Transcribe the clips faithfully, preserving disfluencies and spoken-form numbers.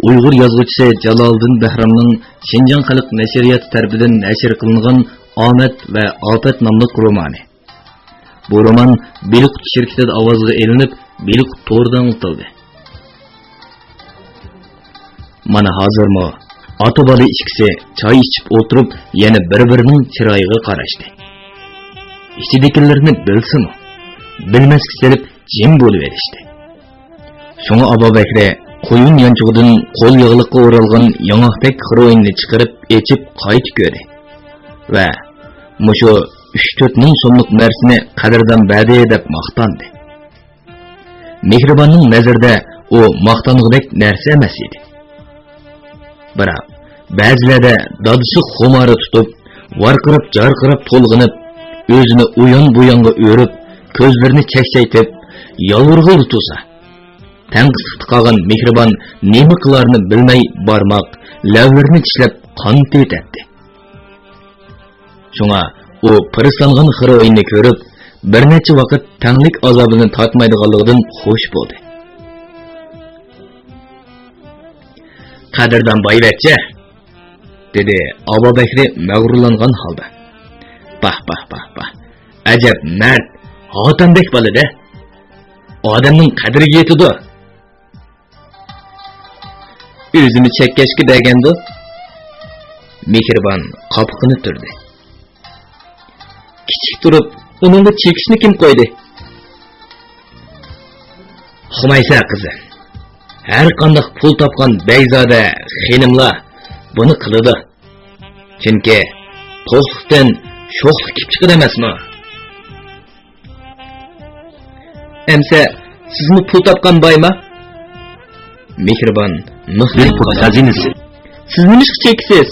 ئۇيغۇر يازغۇچىسى جالالىدىن بەھرامنىڭ شىنجاڭ خەلق نەشرىياتى تەرىپىدىن نەشر قىلىنغان ئامەت ۋە ئاپەت ناملىق رومانى. بۇ رومان بېلىققۇت شىركىتىدە ئاۋازغا ئېلىنىپ، بېلىققۇت تورىدا ئاڭلىتىلدى. مانا ھازىرمۇ ئاتا-بالا ئىككىسى چاي ئىچىپ ئولتۇرۇپ، يەنە بىر-بىرىنىڭ چىرايىغا قاراشتى. ئىچىدىكىلىرىنى بىلسىمۇ، بىلمەسكە سېلىپ جىم بولۇۋېرىشتى. شۇڭا ئابابەكرى قويۇن يانچۇقىدىن قول ياغلىققا ئورالغان ياڭاقتەك خروئىننى چىقىرىپ ئېچىپ قايتا كۆردى ۋە مۇشۇ ئۈچ-تۆت مىڭ سوملۇق نەرسىنى قەدىردان بەردى دەپ ماختاندى. مېھرىباننىڭ نەزىرىدە ئۇ ماختانغۇدەك نەرسە ئەمەس ئىدى. بىراق، بەزىلەردە دادىسى خۇمارى تۇتۇپ، ۋارقىراپ-جارقىراپ تولغىنىپ، ئۆزىنى ئۇيان-بۇيانغا ئۆرۈپ، كۆزلىرىنى چەكچەيتىپ، يالۋۇرغىلى تۇرسا، تەڭقىسلىقتا قالغان مېھرىبان نېمە قىلارىنى بىلمەي بارماق، لەۋلىرىنى چىشلەپ قان تېتەتتى. شۇڭا ئۇ پىرسانغان خىروئىننى كۆرۈپ، بىر نەچچە ۋاقىت تەڭلىك ئازابىنى تارتمايدىغانلىقىدىن خۇش بولدى. «قەدىردان بايۋەچچە!» دېدى ئابابەكرى مەغرۇرلانغان ھالدا. «باھ، باھ، باھ، باھ! ئەجەب مەرد، ھاتەمدەك بالا-دە! ئادەمنىڭ قەدرىگە يېتىدۇ!» «ئۆزىمۇ چەككەچكە بەرگەندۇ؟» مېھرىبان قاپىقىنى تۈردى. «كىچىك تۇرۇپ ئۇنىڭغا چېكىشنى كىم قويدى؟» «ئۇقمايسەن قىزىم، ھەر قانداق پۇل تاپقان بەگزادە خېنىملار بۇنى قىلىدۇ. چۈنكى توقلۇقتىن شوخلۇق كېلىپ چىقىدۇ ئەمەسمۇ؟» «ئەمسە سىزمۇ پۇل تاپقان بايما؟» مېھرىبان مىخ مىخ پۇل خەزىنىسى. «سىز نېمىشقا چېكىسىز؟»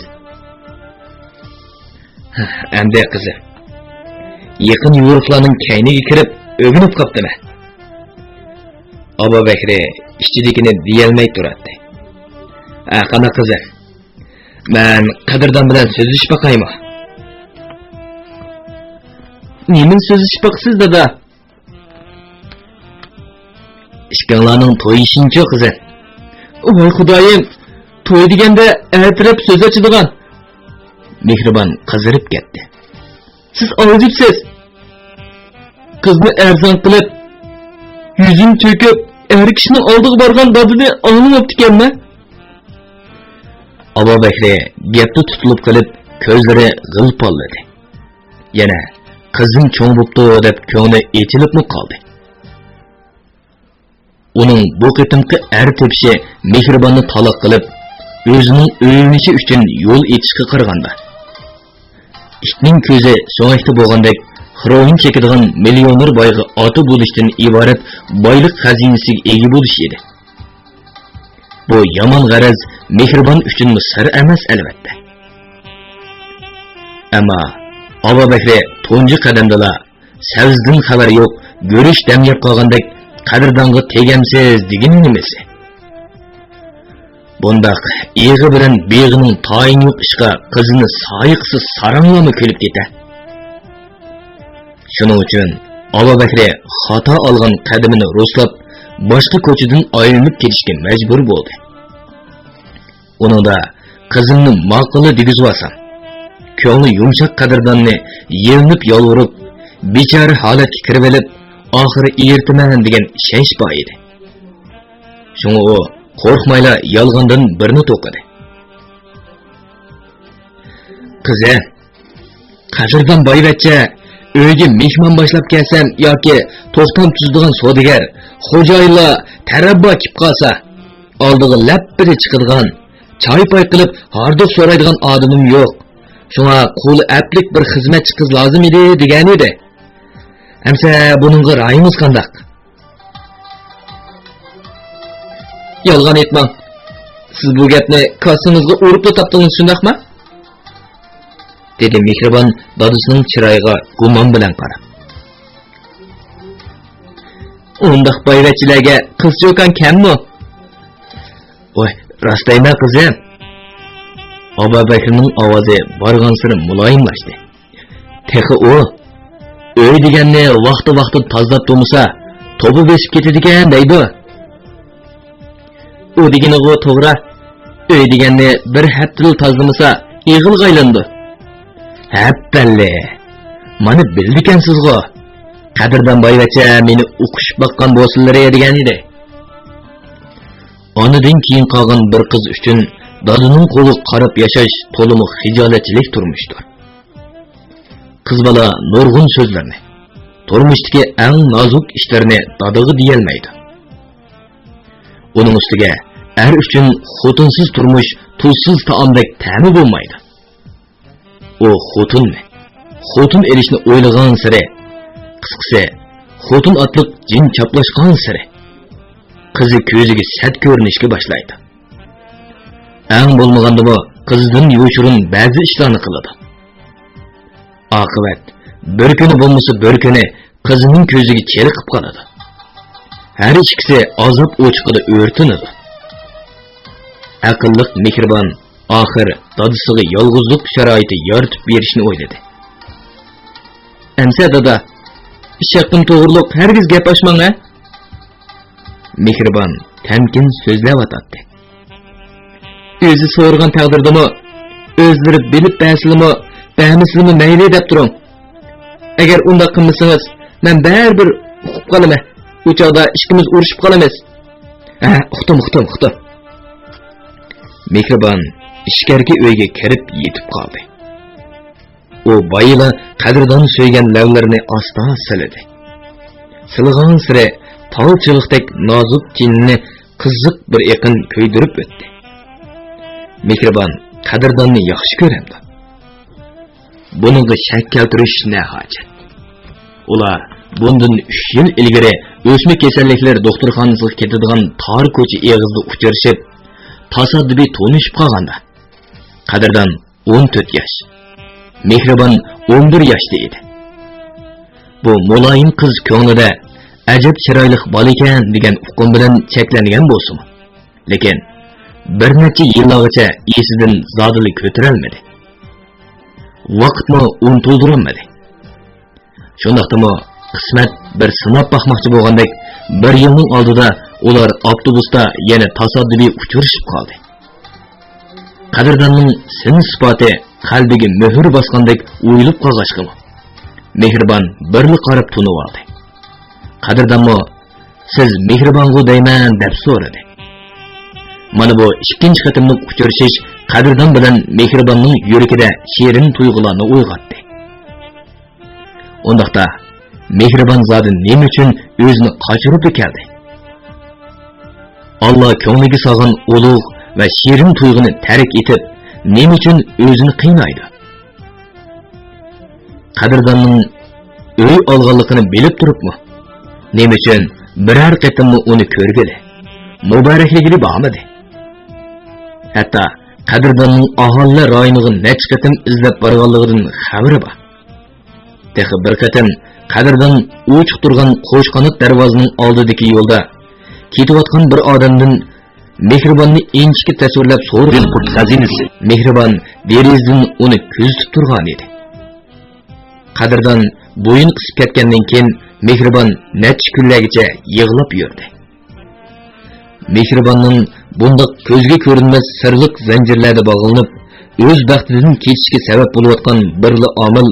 «ئەمدى قىزىم، يېقىن يورۇقلارنىڭ كەينىگە كىرىپ ئۆگىنىپ قاپتىمەن.» ئابابەكرى ئىچىدىكىنى دېيەلمەي تۇراتتى. «ھە، قانداق قىزىم؟ مەن قەدىردان بىلەن سۆزلىشىپ باقايمۇ؟» «نېمىنى سۆزلىشىپ باقىسىز، دادا؟» «ئىككىڭلارنىڭ تويۇشىنىچۇ، قىزىم؟» «ۋاي خۇدايىم، توي دېگەندە ئەر تەرەپ سۆز ئاچىدىغان.» مېھرىبان قىزىرىپ كەتتى. «سىز ئالجىپسىز! قىزنى ئەرزان قىلىپ، يۈزىنى تۆكۈپ، ئەر كىشىنىڭ ئالدىغا بارغان دادىنى ئاڭلىماپتىكەنمەن.» ئابابەكرى گەپتە تۇتۇلۇپ قېلىپ، كۆزلىرى غىل پاللىدى. يەنە قىزىم چوڭ بوپتۇ دەپ كۆڭلى ئېچىلىپمۇ قالدى. ئۇنىڭ بۇ قېتىمقى ئەر تېپىشى مېھرىباننى تالاق قىلىپ، ئۆزىنىڭ ئۆيلىنىشى ئۈچۈن يول ئېچىشقا قارىغاندا، ئىتنىڭ كۆزى سۆڭەكتە بولغاندەك، خىروئىن چېكىدىغان مىليونېر بايغا ئاتا بولۇشتىن ئىبارەت بايلىق خەزىنىسىگە ئىگە بولۇش ئىدى. بۇ يامان غەرەز مېھرىبان ئۈچۈنمۇ سىر ئەمەس، ئەلۋەتتە. ئەمما ئابابەكرى تۇنجى قەدەمدىلا سەۋزىدىن خەۋەر يوق، گۈرۈچ دەم يەپ قالغاندەك، «قەدىردانغا تېگەمسىز» دېگىنى نېمىسى؟ بۇنداق ئېغى بىلەن بېغىنىڭ تايىنى يوق ئىشقا قىزىنى سايىقسىز ساراڭلارمۇ كۈلۈپ كېتە. شۇنىڭ ئۈچۈن ئابابەكرى خاتا ئالغان قەدىمىنى رۇسلاپ، باشقا كوچىدىن ئايلىنىپ كېتىشكە مەجبۇر بولدى. ئۇنىڭدا قىزىمنى ماقۇللا دېگۈزۈۋالسام، كۆڭلى يۇمشاق قەدىرداننى يېلىنىپ يالۋۇرۇپ، بىچارە ھالەتكە كىرىۋېلىپ، ئاخىرى ئېرىتىمەن دېگەن ئىشەنچ بار ئىدى. شۇڭا ئۇ قورقمايلا يالغاندىن بىرنى توقۇدى. «قىزىم، قەدىردان بايۋەچچە ئۆيگە مېھمان باشلاپ كەلسەم ياكى توختام تۈزىدىغان سودىگەر، خوجايىنلار تەرەببا كېلىپ قالسا، ئالدىغا لەپپىدە چىقىدىغان، چاي-پاي قىلىپ ھاردۇق سورايدىغان ئادىمىم يوق. شۇڭا قولى ئەپلىك بىر خىزمەتچى قىز لازىم ئىدى دېگەنىدى. ئەمسە بۇنىڭغا رايىڭىز قانداق؟» «يالغان ئېيتماڭ. سىز بۇ گەپنى كاسىڭىزغا ئۇرۇپلا تاپتىڭىز، شۇنداقمۇ؟» دېدى مېھرىبان دادىسىنىڭ چىرايىغا گۇمان بىلەن قاراپ. «ئۇنداق بايۋەچچىلەرگە قىز-چوكان كەممۇ؟» «ۋاي، راست دەيمەن، قىزىم.» ئابابەكرىنىڭ ئاۋازى بارغانسېرى مۇلايىملاشتى. «تېخى ئۇ ئۆي دېگەننى ۋاقتى-ۋاقتىدا تازىلاپ تۇرمىسا، توپا بېسىپ كېتىدىكەن» دەيدۇ. «ئۇ دېگىنىغۇ توغرا. ئۆي دېگەننى بىر ھەپتىلا تازىلىمىسا، ئېغىلغا ئايلىنىدۇ. ھەپپەللى! مانا بىلىدىكەنسىزغۇ! قەدىردان بايۋەچچە مېنى ئوقۇشۇپ باققان بولسىلىرى دېگەن ئىدى. ئانىدىن كېيىن قالغان بىر قىز ئۈچۈن دادىنىڭ قولىغا قاراپ ياشاش تولىمۇ خىجالەتچىلىك تۇرمۇشتۇر. قىز بالا نۇرغۇن سۆزلەرنى، تۇرمۇشتىكى ئەڭ نازۇك ئىشلارنى دادىغا دېيەلمەيدۇ. ئۇنىڭ ئۈستىگە ئەر ئۈچۈن خوتۇنسىز تۇرمۇش تۇزسىز تائامدەك تەمى بولمايدۇ. ئۇ خوتۇننى، خوتۇن ئېلىشنى ئويلىغانسېرى، قىسقىسى، خوتۇن ئاتلىق جىن چاپلاشقانسېرى، قىزى كۆزىگە سەت كۆرۈنۈشكە باشلايدۇ. ئەڭ بولمىغاندىمۇ قىزىدىن يوشۇرۇن بەزى ئىشلارنى قىلىدۇ. ئاقىۋەت، بىر كۈنى بولمىسا بىر كۈنى قىزىنىڭ كۆزىگە چېلىقىپ قالىدۇ. ھەر ئىككىسى ئازاب ئوچىقىدا ئۆرتىنىدۇ. ئەقىللىق مېھرىبان ئاخىر دادىسىغا يالغۇزلۇق شارائىتى يارىتىپ بېرىشنى ئويلىدى. ئەمسە دادا، ئىش ھەققىم توغرۇلۇق ھەرگىز گەپ ئاچماڭ ھە! مېھرىبان تەمكىن سۆزلەۋاتاتتى. ئۆزى سورىغان تەقدىردىمۇ، ئۆزلىرى بىلىپ بەرسىلىمۇ، بەرمىسىلىمۇ مەيلى دەپ تۇرۇڭ. ئەگەر ئۇنداق قىلمىسىڭىز، مەن بەرىبىر ئۇقۇپ قالىمەن. ئۇ چاغدا ئىككىمىز ئۇرۇشۇپ قالىمىز. ھە، ئۇقتۇم، ئۇقتۇم، ئۇقتۇم. مېھرىبان ئىچكەرىكى ئۆيگە كىرىپ يېتىپ قالدى. ئۇ بايىلا قەدىردان سۆيگەن لەۋلىرىنى ئاستا سىلىدى. سىلىغانسېرى تال چىۋىقتەك نازۇك تېنىنى قىزىق بىر ئېقىن كۆيدۈرۈپ ئۆتتى. مېھرىبان قەدىرداننى ياخشى كۆرەمدۇ؟ بۇنىڭغا شەك كەلتۈرۈش نە ھاجەت؟ ئۇلار بۇندىن ئۈچ يىل ئىلگىرى ئۆسمە كېسەللىكلەر دوختۇرخانىسىغا كېتىدىغان تار كوچا ئېغىزىدا ئۇچرىشىپ، تاسادىپىي تونۇشۇپ قالغاندا. قەدىردان ئون تۆت ياش، مېھرىبان ئون بىر ياشتا ئىدى. بۇ مۇلايىم قىز كۆڭلىدە ئەجەب چىرايلىق بالىكەن دېگەن ئۇقۇم بىلەن چەكلەنگەن بولسىمۇ، لېكىن بىر نەچچە يىللارغىچە ئېسىدىن زادىلا كۆتۈرەلمىدى. ۋاقىتمۇ ئۇنتۇلدۇرالمىدى. شۇنداقتىمۇ قىسمەت بىر سىناپ باقماقچى بولغاندەك، بىر يىلنىڭ ئالدىدا ئۇلار ئاپتوبۇستا يەنە تاسادىپىي ئۇچرىشىپ قالدى. قەدىرداننىڭ سىن-سىپاتى قەلبىگە مۆھۈر باسقاندەك ئويۇلۇپ قالغاچقىمۇ، مېھرىبان بىرلا قاراپ تونۇۋالدى. قەدىردانمۇ، «سىز مېھرىبانغۇ دەيمەن؟» دەپ سورىدى. مانا بۇ ئىككىنچى قېتىملىق ئۇچرىشىش قەدىردان بىلەن مېھرىباننىڭ يۈرىكىدە شېرىن تۇيغۇلارنى ئويغاتتى. ئۇنداقتا، مېھرىبان زادى نېمە ئۈچۈن ئۆزىنى قاچۇرۇپلا كەلدى؟ ئاللا كۆڭلىگە سالغان ئۇلۇغ ۋە شېرىن تۇيغۇنى تەرك ئېتىپ، نېمە ئۈچۈن ئۆزىنى قىينايدۇ؟ قەدىرداننىڭ ئۆي ئالغانلىقىنى بىلىپ تۇرۇپمۇ، نېمە ئۈچۈن بىرەر قېتىممۇ ئۇنى كۆرگىلى، مۇبارەكلىگىلى بارمىدى؟ ھەتتا قەدىرداننىڭ ئاھالىلەر رايونىغا نەچچە قېتىم ئىزدەپ بارغانلىقىدىن خەۋىرى بار. تېخى بىر قېتىم قەدىردان ئوچۇق تۇرغان قوشقانات دەرۋازىنىڭ ئالدىدىكى يولدا كېتىۋاتقان بىر ئادەمدىن مېھرىباننى ئىنچىكە تەسۋىرلەپ سورىغان. قۇرت خەزىنىسى. مېھرىبان دېرىزىدىن ئۇنى كۆزىتىپ تۇرغانىدى. قەدىردان بويۇن قىسىپ كەتكەندىن كېيىن، مېھرىبان نەچچە كۈنلەرگىچە يىغلاپ يۈردى. مېھرىباننىڭ بۇنداق كۆزگە كۆرۈنمەس سىرلىق زەنجىرلەردە باغلىنىپ، ئۆز بەختىدىن كېچىشكە سەۋەب بولۇۋاتقان بىرلا ئامىل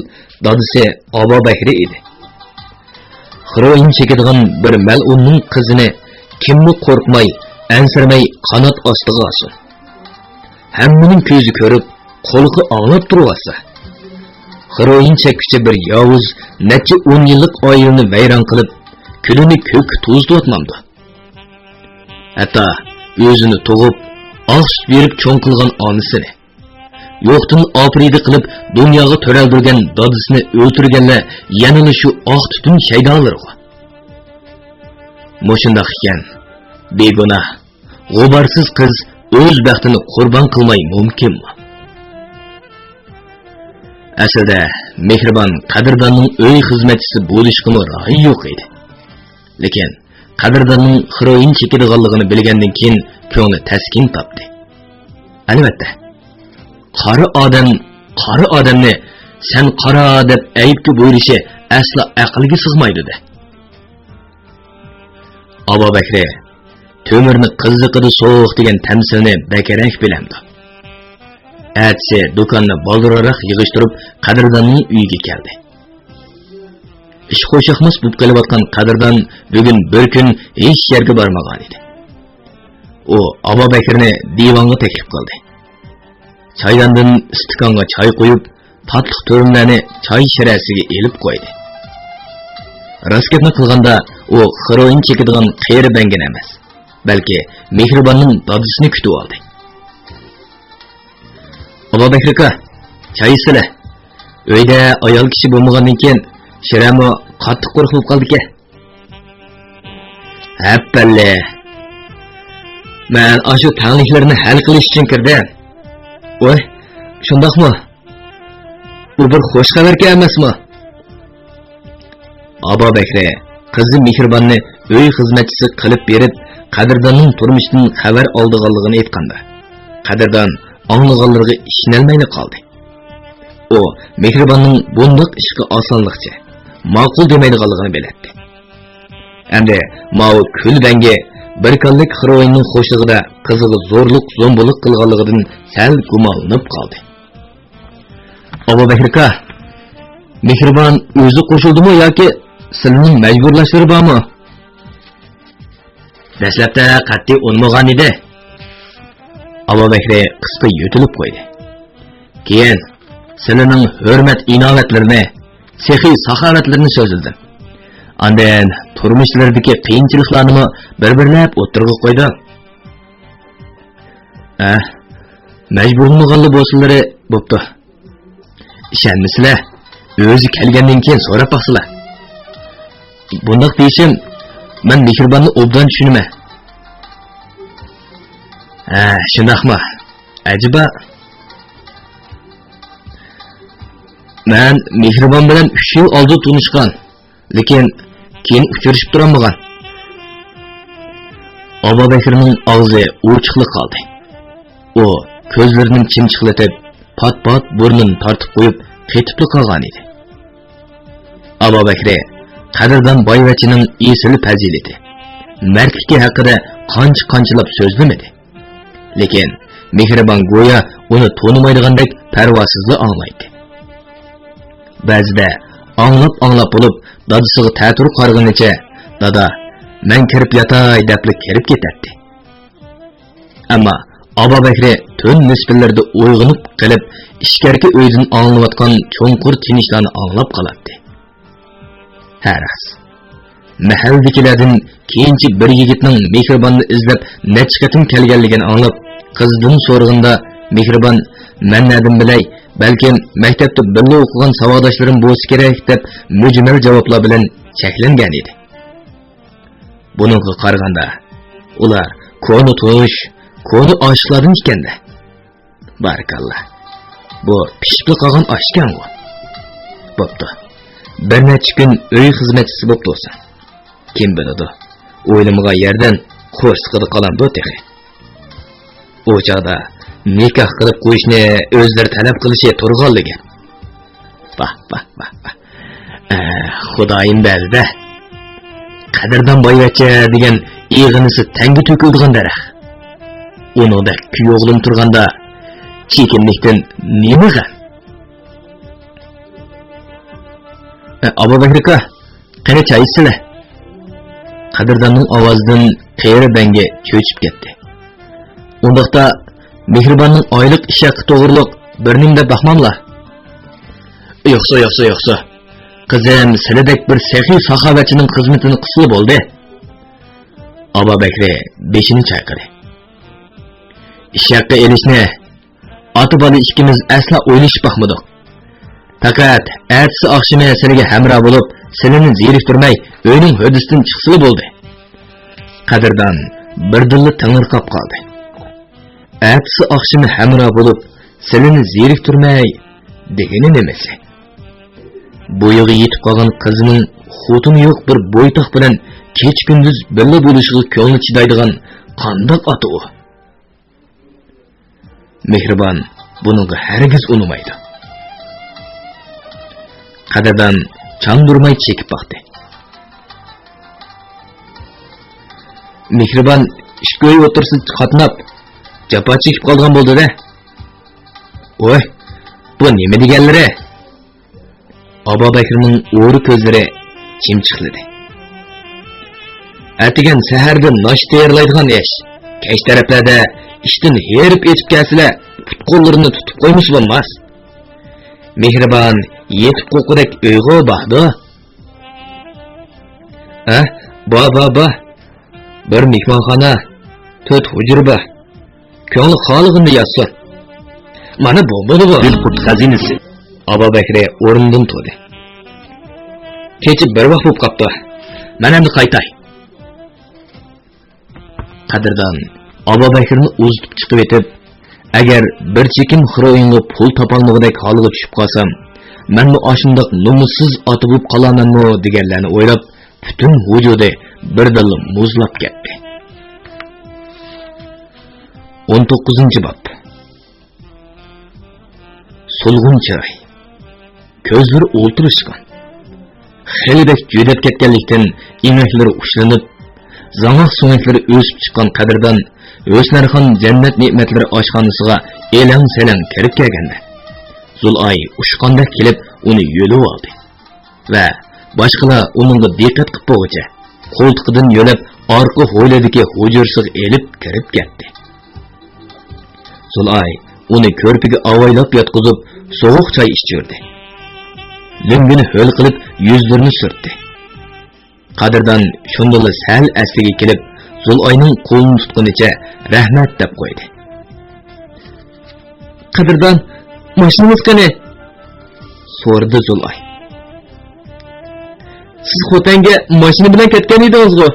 دادىسى ئابابەكرى ئىدى. خىروئىن چېكىدىغان بىر مەلئۇننىڭ قىزىنى كىممۇ قورقماي، ئەنسىرىمەي قانات ئاستىغا ئالسۇن؟ ھەممىنىڭ كۆزى كۆرۈپ، قۇلىقى ئاڭلاپ تۇرۇۋاتسا، خىروئىن چەككۈچى بىر ياۋۇز نەچچە ئون يىللىق ئائىلىنى ۋەيران قىلىپ، كۈلىنى كۆككە توزۇتۇۋاتمامدۇ؟ ھەتتا ئۆزىنى تۇغۇپ، ئاق سۈت بېرىپ چوڭ قىلغان ئانىسىنى، يوقتىن ئاپىرىدە قىلىپ دۇنياغا تۆرەلدۈرگەن دادىسىنى ئۆلتۈرگەنلەر يەنىلا شۇ ئاق تۈتۈن شەيدالىرىغۇ. مۇشۇنداق ئىكەن، بىگۇناھ، غۇبارسىز قىز ئۆز بەختىنى قۇربان قىلماي مۇمكىنمۇ؟ ئەسلىدە مېھرىبان قەدىرداننىڭ ئۆي خىزمەتچىسى بولۇشقىمۇ رايى يوق ئىدى. لېكىن قەدىرداننىڭ خىروئىن چېكىدىغانلىقىنى بىلگەندىن كېيىن كۆڭلى تەسكىن تاپتى. ئەلۋەتتە، قارا ئادەم قارا ئادەمنى «سەن قارا» دەپ ئەيىبكە بۇيرۇشى ئەسلا ئەقىلگە سىغمايدۇ-دە. ئابابەكرى تۆمۈرنى قىزىقىدۇ سوغۇق دېگەن تەمسىلنى بەكرەك بىلەمدۇ. ئەتىسى دۇكاننى بالدۇرراق يىغىشتۇرۇپ، قەدىرداننىڭ ئۆيىگە كەلدى. ئىش خۇشياقماس بولۇپ قېلىۋاتقان قەدىردان بۈگۈن بىر كۈن ھېچ يەرگە بارمىغانىدى. ئۇ ئابابەكرىنى دىۋانغا تەكلىپ قىلدى. چايداندىن ئىستىكانغا چاي قۇيۇپ، تاتلىق تۈرۈملەرنى چاي شىرەسىگە ئېلىپ قويدى. راست گەپنى قىلغاندا، ئۇ خېروئىن چېكىدىغان قېرى بەڭگىنى ئەمەس، بەلكى مېھرىباننىڭ دادىسىنى كۈتۈۋالدى. ئابابەكرى ئاكا، چاي ئىچسىلە. ئۆيدە ئايال كىشى بولمىغاندىن كېيىن، شىرەمۇ قاتتىق قۇرۇق بولۇپ قالدىكەن. ھەپپەللە! مەن ئاشۇ تەڭلىكلەرنى ھەل قىلىش ئۈچۈن كىردىم. ۋاي، شۇنداقمۇ؟ بۇ بىر خۇش خەۋەركەن ئەمەسمۇ؟ ئابابەكرى قىزى مېھرىباننى ئۆي خىزمەتچىسى قىلىپ بېرىپ، قەدىرداننىڭ تۇرمۇشتىن خەۋەر ئالىدىغانلىقىنى ئېيتقاندا، قەدىردان ئاڭلىغانلىرىغا ئىشىنەلمەيلا قالدى. ئۇ مېھرىباننىڭ بۇنداق ئىشقا ئاسانلىقچە، ماقۇل دېمەيدىغانلىقىنى بىلەتتى. ئەمدى ماۋۇ كۈل بەڭگى بىر كاللىك خېروئىننىڭ خۇشلۇقىدا قىزىغا زورلۇق-زومبۇلۇق قىلغانلىقىدىن سەل گۇمانلىنىپ قالدى. ئابابەكرى ئاكا، مېھرىبان ئۆزى قوشۇلدىمۇ ياكى سىلىنىڭ مەجبۇرلاشلىرى بارمۇ؟ دەسلەپتە قەتئىي ئۇنىمىغان ئىدى. ئابابەكرى قىسقا يۆتىلىپ قويدى. كېيىن سىلىنىڭ ھۆرمەت-ئىناۋەتلىرىنى، سېخىي-ساخاۋەتلىرىنى سۆزلىدىم. ئاندىن تۇرمۇشلىرىدىكى قىيىنچىلىقلارنىمۇ بىر-بىرلەپ ئوتتۇرىغا قويدۇم. ئە، مەجبۇرلىمىغانلا بولسىلىرى بوپتۇ. ئىشەنمىسىلە، ئۆزى كەلگەندىن كېيىن سوراپ باقسىلا. بۇنداق دېيىشىم، مەن مېھرىباننى ئوبدان چۈشىنىمەن. ھە، شۇنداقمۇ؟ ئەجەبا. مەن مېھرىبان بىلەن ئۈچ يىل ئالدىن تونۇشقان. لېكىن كېيىن ئۇچرىشىپ تۇرالمىغان. ئابابەكرىنىڭ ئاغزى ئوچۇقلا قالدى. ئۇ كۆزلىرىنى چىمچىقلىتىپ، پات-پات بۇرنىنى تارتىپ قويۇپ، قېتىپلا قالغانىدى. ئابابەكرى قەدىردان بايۋەچچىنىڭ ئېسىل پەزىلىتى، مەردلىكى ھەققىدە قانچە-قانچىلاپ سۆزلىمىدى. لېكىن مېھرىبان گويا ئۇنى تونۇمايدىغاندەك پەرۋاسىزلا ئاڭلايتتى. بەزىدە ئاڭلاپ-ئاڭلاپ بولۇپ، دادىسىغا تەتۈر قارىغىنىچە، «دادا، مەن كىرىپ ياتاي» دەپلا كىرىپ كېتەتتى. ئەمما ئابابەكرى تۈن نىسپىلىرىدا ئويغىنىپ قېلىپ، ئىچكەرىكى ئۆيدىن ئاڭلىنىۋاتقان چوڭقۇر تىنىشلارنى ئاڭلاپ قالاتتى. ھە راست. مەھەللىدىكىلەردىن كېيىنچە بىر يىگىتنىڭ مېھرىباننى ئىزدەپ نەچچە قېتىم كەلگەنلىكىنى ئاڭلاپ، قىزىدىن سورىغىنىدا، مېھرىبان، «مەن نەدىن بىلەي، بەلكىم مەكتەپتە بىللە ئوقۇغان ساۋاقداشلىرىم بولسا كېرەك» دەپ مۈجمەل جاۋابلار بىلەن چەكلەنگەنىدى. بۇنىڭغا قارىغاندا، ئۇلار كونا تونۇش، كونا ئاشىقلاردىن ئىكەن-دە. بارىكاللا. بۇ پىشىپلا قالغان ئاشكەنغۇ. بوپتۇ. بىر نەچچە كۈن ئۆي خىزمەتچىسى بوپ تۇرسۇن. كىم بىلىدۇ، ئويلىمىغان يەردىن قورسىقىدا قالامدۇ تېخى. ئۇ چاغدا نىكاھ قىلىپ قويۇشنى ئۆزلىرى تەلەپ قىلىشى تۇرغانلا گەپ. ۋاھ، ۋاھ، ۋاھ، ۋاھ. ئە، خۇدايىم بەزىدە قەدىردان بايۋەچچە دېگەن ئېغىنىسى تەڭگە تۆكۈلىدىغان دەرەخ. ئۇنىڭدەك كۈيئوغلۇم تۇرغاندا چېكىنمەكتىن نېمە غەم؟ ئە، ئابابەكرى ئاكا، قېنى چاي ئىچسىلە. قەدىرداننىڭ ئاۋازىدىن قېرى بەڭگى چۆچۈپ كەتتى. ئۇنداقتا مېھرىباننىڭ ئايلىق ئىش ھەققى توغرۇلۇق بىر نېمە دەپ باقماملا؟ يوقسا، يوقسا، يوقسا. قىزىم سىلىدەك بىر سېخىي ساخاۋەتچىنىڭ خىزمىتىنى قىلسىلا بولدى. ئابابەكرى بېشىنى چايقىدى. ئىش ھەققى ئېلىشنى ئاتا-بالا ئىككىمىز ئەسلا ئويلىشىپ باقمىدۇق. پەقەت ئەتىسى ئاخشىمى سىلىگە ھەمراھ بولۇپ، سىلىنى زېرىكتۈرمەي ئۆينىڭ ھۆددىسىدىن چىقسىلا بولدى. قەدىردان بىردىنلا تېڭىرقاپ قالدى. ئەتىسى ئاخشىمى ھەمراھ بولۇپ، سىلىنى زېرىكتۈرمەي دېگىنى نېمىسى؟ بويىغا يېتىپ قالغان قىزىنىڭ خوتۇنى يوق بىر بويتاق بىلەن كېچە-كۈندۈز بىللە بولۇشىغا كۆڭلى چىدايدىغان قانداق ئاتا ئۇ؟ مېھرىبان بۇنىڭغا ھەرگىز ئۇنىمايدۇ. قەدىردان چاندۇرماي چېكىپ باقتى. مېھرىبان ئىككى ئۆي ئوتتۇرىسىدا قاتناپ، جاپا چېكىپ قالىدىغان بولدى-دە. ۋوي، بۇ نېمە دېگەنلىرى؟ ئابابەكرىنىڭ ئورا كۆزلىرى چىمچىقلىدى. ئەتىگەن سەھەردە ناشتا تەييارلايدىغان ئىش. كەچ تەرەپلەردە ئىشتىن ھېرىپ ئېچىپ كەلسىلە، پۇت-قوللىرىنى تۇتۇپ قويمىسا بولماس. مېھرىبان يېتىپ قوقۇدەك ئۆيغۇ باردۇ. ھە، بار، بار، بار. بىر مېھمانخانا، تۆت ھۇجرا بار. كۆڭلى خالىغىنىنى يازسۇن. مانا بۇ بولىدۇ. دىلقۇت خەزىنىسى. ئابابەكرى ئورنىدىن تۇردى. كېچە بىر ۋاق بولۇپ قاپتۇ. مەن ئەمدى قايتاي. قەدىردان ئابابەكرىنى ئۇزىتىپ چىقىۋېتىپ، ئەگەر بىر چېكىم خىروئىنغا پۇل تاپالمىغۇدەك ھالغا چۈشۈپ قالسام، مەنمۇ ئاشۇنداق نومۇسسىز ئاتا بولۇپ قالارمەنمۇ دېگەنلەرنى ئويلاپ، پۈتۈن ۋۇجۇدى بىردىنلا مۇزلاپ كەتتى. ئون توققۇزىنچى باب. سولغۇن چىراي. كۆزلىرى ئولتۇرۇشقان. خېلى بەك جۈدەپ كەتكەنلىكتىن، ئېڭەكلىرى ئۇشلىنىپ، زاڭاق سۆڭەكلىرى ئۆسۈپ چىققان قەدىردان ھۆسنارخان جەننەت نېمەتلىرى ئاشخانىسىغا ئېلەڭ-سەلەڭ كىرىپ كەلگەندە، زۇلئاي ئۇچقاندەك كېلىپ ئۇنى يۆلۈۋالدى. ۋە باشقىلار ئۇنىڭغا دىققەت قىپ بولغۇچە، قولتۇقىدىن يۆلەپ ئارقا ھويلىدىكى ھۇجرىسىغا ئېلىپ كىرىپ كەتتى. زۇلئاي ئۇنى كۆرپىگە ئاۋايلاپ ياتقۇزۇپ، سوغۇق چاي ئىچۈردى. لۆڭگىنى ھۆل قىلىپ، يۈزلىرىنى سۈرتتى. قەدىردان شۇندىلا سەل ئەسلىگە كېلىپ، زۇلئاينىڭ قولىنى تۇتقىنىچە رەھمەت دەپ قويدى. قەدىردان، ماشىنىڭىز قېنى؟ سورىدى زۇلئاي. سىز خوتەنگە ماشىنا بىلەن كەتكەن ئىدىڭىزغۇ؟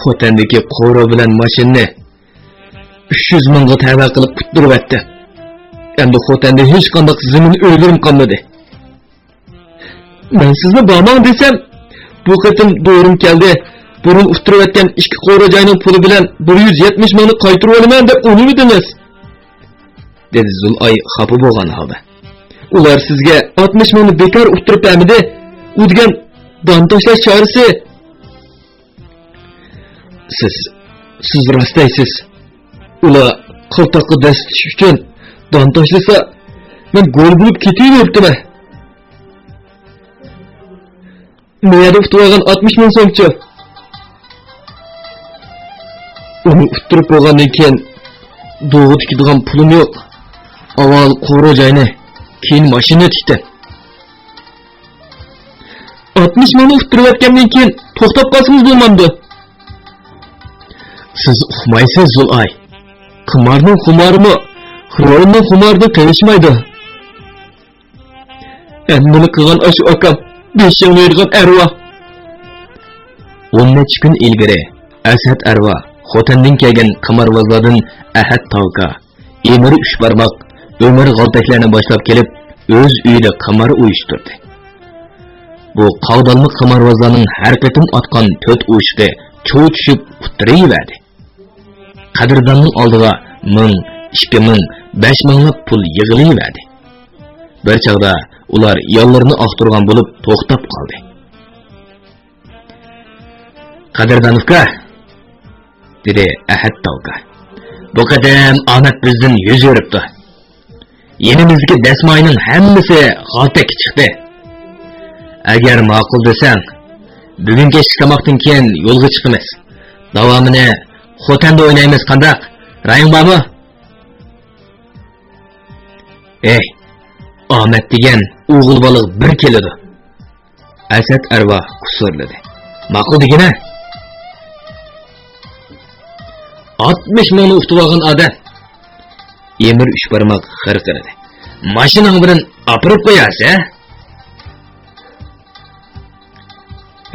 خوتەندىكى قورۇ بىلەن ماشىنىنى ئۈچ يۈز مىڭغا تەۋە قىلىپ ئۇتتۇرۇۋەتتى. ئەمدى خوتەندە ھېچقانداق زېمىن ئۆيلىرىم قالمىدى. مەن سىزنى بارماڭ دېسەم، بۇ قېتىم دورىم كەلدى. بۇرۇن ئۇتتۇرۇۋەتكەن ئىككى قورۇ جاينىڭ پۇلى بىلەن بىر يۈز يەتمىش مىڭنى قايتۇرۇۋالىمەن دەپ ئۇنىمىدىڭىز، دېدى زۇلئاي خاپا بولغان ھالدا. ئۇلار سىزگە ئاتمىش مىڭنى بىكار ئۇتتۇرۇپ بەرمىدى. ئۇ دېگەن دان تاشلاش چارىسى. سىز، سىز راست دەيسىز. ئۇلار قالتاققا دەسسىتىش ئۈچۈن دان تاشلىسا، مەن گول بولۇپ كېتىۋېرىپتىمەن. مەيەردە ئۇتۇۋالغان ئاتمىش مىڭ سومچۇ؟ ئۇنى ئۇتتۇرۇپ بولغاندىن كېيىن، دوغا تىكىدىغان پۇلۇم يوق. ئاۋۋال قورۇ جاينى، كېيىن ماشىنا تىكتىم. ئاتمىش مىڭنى ئۇتتۇرۇۋەتكەندىن كېيىن توختاپ قالسىڭىز بولمامدۇ؟ سىز ئۇقمايسىز، زۇلئاي. قىمارنىڭ خۇمارىمۇ خىروئىننىڭ خۇمارىدىن قېلىشمايدۇ. ھەممىنى قىلغان ئاشۇ ئاكام، بېشىڭنى ئېرىغان ئەرۋا. ئون نەچچە كۈن ئىلگىرى ئەسئەت ئەرۋا خوتەندىن كەلگەن قىمارۋازلاردىن ئەھەت تاۋكا، ئېمىر ئۈچ بارماق، ئۆمەر غالتەكلەرنى باشلاپ كېلىپ، ئۆز ئۆيىدە قىمار ئۇيۇشتۇردى. بۇ قاغدالما قىمارۋازلارنىڭ ھەر قېتىم ئاتقان تۆت ئۇشۇقى چۇۋ چۈشۈپ ئۇتتۇرۇۋەردى. قەدىرداننىڭ ئالدىغا مىڭ، ئىككى مىڭ، بەش مىڭلاپ پۇل يىغىلىۋەردى. بىر چاغدا ئۇلار ياللىرىنى ئاختۇرغان بولۇپ توختاپ قالدى. قەدىردان ئۇكا، دېدى ئەھەت تاۋكا. بۇ قېتىم ئامەت بىزدىن يۈز ئۆرۈپتۇ. يېنىمىزدىكى دەسمايىنىڭ ھەممىسى غالتەككە چىقتى. ئەگەر ماقۇل دېسەڭ، بۈگۈن كەچلىك تاماقتىن كېيىن يولغا چىقىمىز. داۋامىنى خوتەندە ئوينايمىز، قانداق؟ رايىڭ بارمۇ؟ ئەي، ئامەت دېگەن ئوغۇل بالىغا بىر كېلىدۇ. ئەسئەت ئەرۋا قۇسۇرلىدى. ماقۇل دېگىنە. ئاتمىش مىڭنى ئۇتۇۋالغان ئادەم. ئېمىر ئۈچ بارماق خىرقىرىدى. ماشىناڭ بىلەن ئاپىرىپ قويارسە.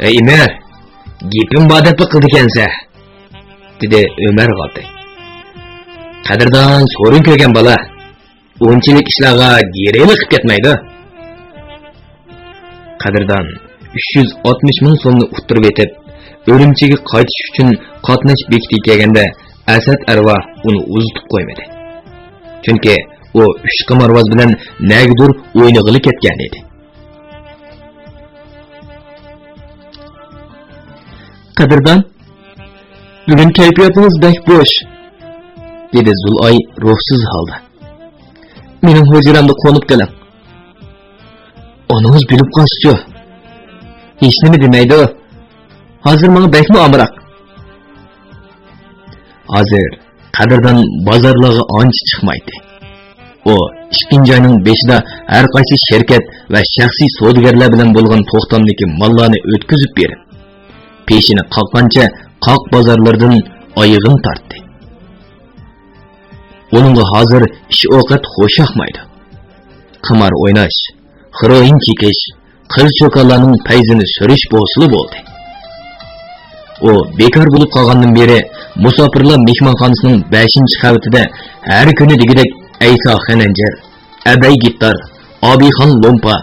ئەي ئېمىر، گېپىم بار دەپلا قىلىدىكەنسە، دېدى ئۆمەر غالتەك. قەدىردان سورۇن كۆرگەن بالا. ئۇنچىلىك ئىشلارغا گىرىلىقىپ كەتمەيدۇ. قەدىردان ئۈچ يۈز ئاتمىش مىڭ سومنى ئۇتتۇرۇۋېتىپ، ئۈرۈمچىگە قايتىش ئۈچۈن قاتناش بېكىتىگە كەلگەندە، ئەسئەت ئەرۋا ئۇنى ئۇزىتىپ قويمىدى. چۈنكى ئۇ ئۈچ قىمارۋاز بىلەن نەگىدۇر ئوينىغىلى كەتكەن ئىدى. قەدىردان، بۈگۈن كەيپىياتىڭىز بەك بوش، دېدى زۇلئاي روھسىز ھالدا. مېنىڭ ھۇجرامدا قونۇپ قېلىڭ. ئانىڭىز بىلىپ قالسىچۇ؟ ھېچنېمە دېمەيدۇ. ھازىر ماڭا بەكمۇ ئامراق. ھازىر قەدىردان بازارلارغا ئانچە چىقمايتتى. ئۇ ئىككىنچى ئاينىڭ بېشىدا ھەر قايسى شىركەت ۋە شەخسىي سودىگەرلەر بىلەن بولغان توختامدىكى ماللارنى ئۆتكۈزۈپ بېرىپ، پېشىنى قاققانچە قاق بازارلىرىدىن ئايىغىنى تارتتى. ئۇنىڭغا ھازىر ئىش ئوقەت خۇش ياقمايدۇ. قىمار ئويناش، خېروئىن چېكىش، قىز-چوكانلارنىڭ پەيزىنى سۈرۈش بولسىلا بولدى. ئۇ بىكار بولۇپ قالغاندىن بېرى مۇساپىرلار مېھمانخانىسىنىڭ بەشىنچى قەۋىتىدە ھەر كۈنى دېگۈدەك ئەيسا خەنەنجەر، ئەبەي گىتار، ئابىخان لومپا،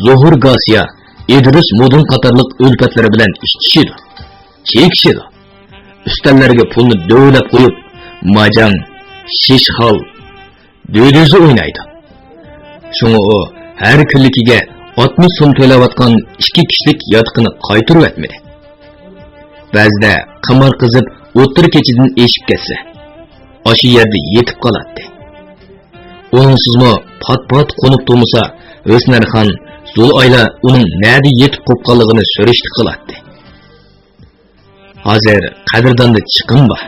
زوھۇر گاسىيا، ئىدرىس مۇدۇن قاتارلىق ئۈلپەتلىرى بىلەن ئىشلىشىدۇ، چېكىشىدۇ. ئۈستەللەرگە پۇلنى دۆۋىلەپ قويۇپ، ماجاڭ، شىشخال، دۆدۈزە ئوينايدۇ. شۇڭا ئۇ ھەر كۈنلۈكىگە ئاتمىش سوم تۆلەۋاتقان ئىككى كىشىلىك ياتىقىنى قايتۇرۇۋەتمىدى. بەزىدە قىمار قىزىپ ئوتتۇرا كېچىدىن ئېشىپ كەتسە، ئاشۇ يەردە يېتىپ قالاتتى. ئۇنىڭسىزمۇ پات-پات قونۇپ تۇرمىسا، ھۆسنەرخان، زۇلئايلا ئۇنىڭ نەدە يېتىپ قوپقانلىقىنى سۈرۈشتە قىلاتتى. ھازىر قەدىرداندا چىقىم بار.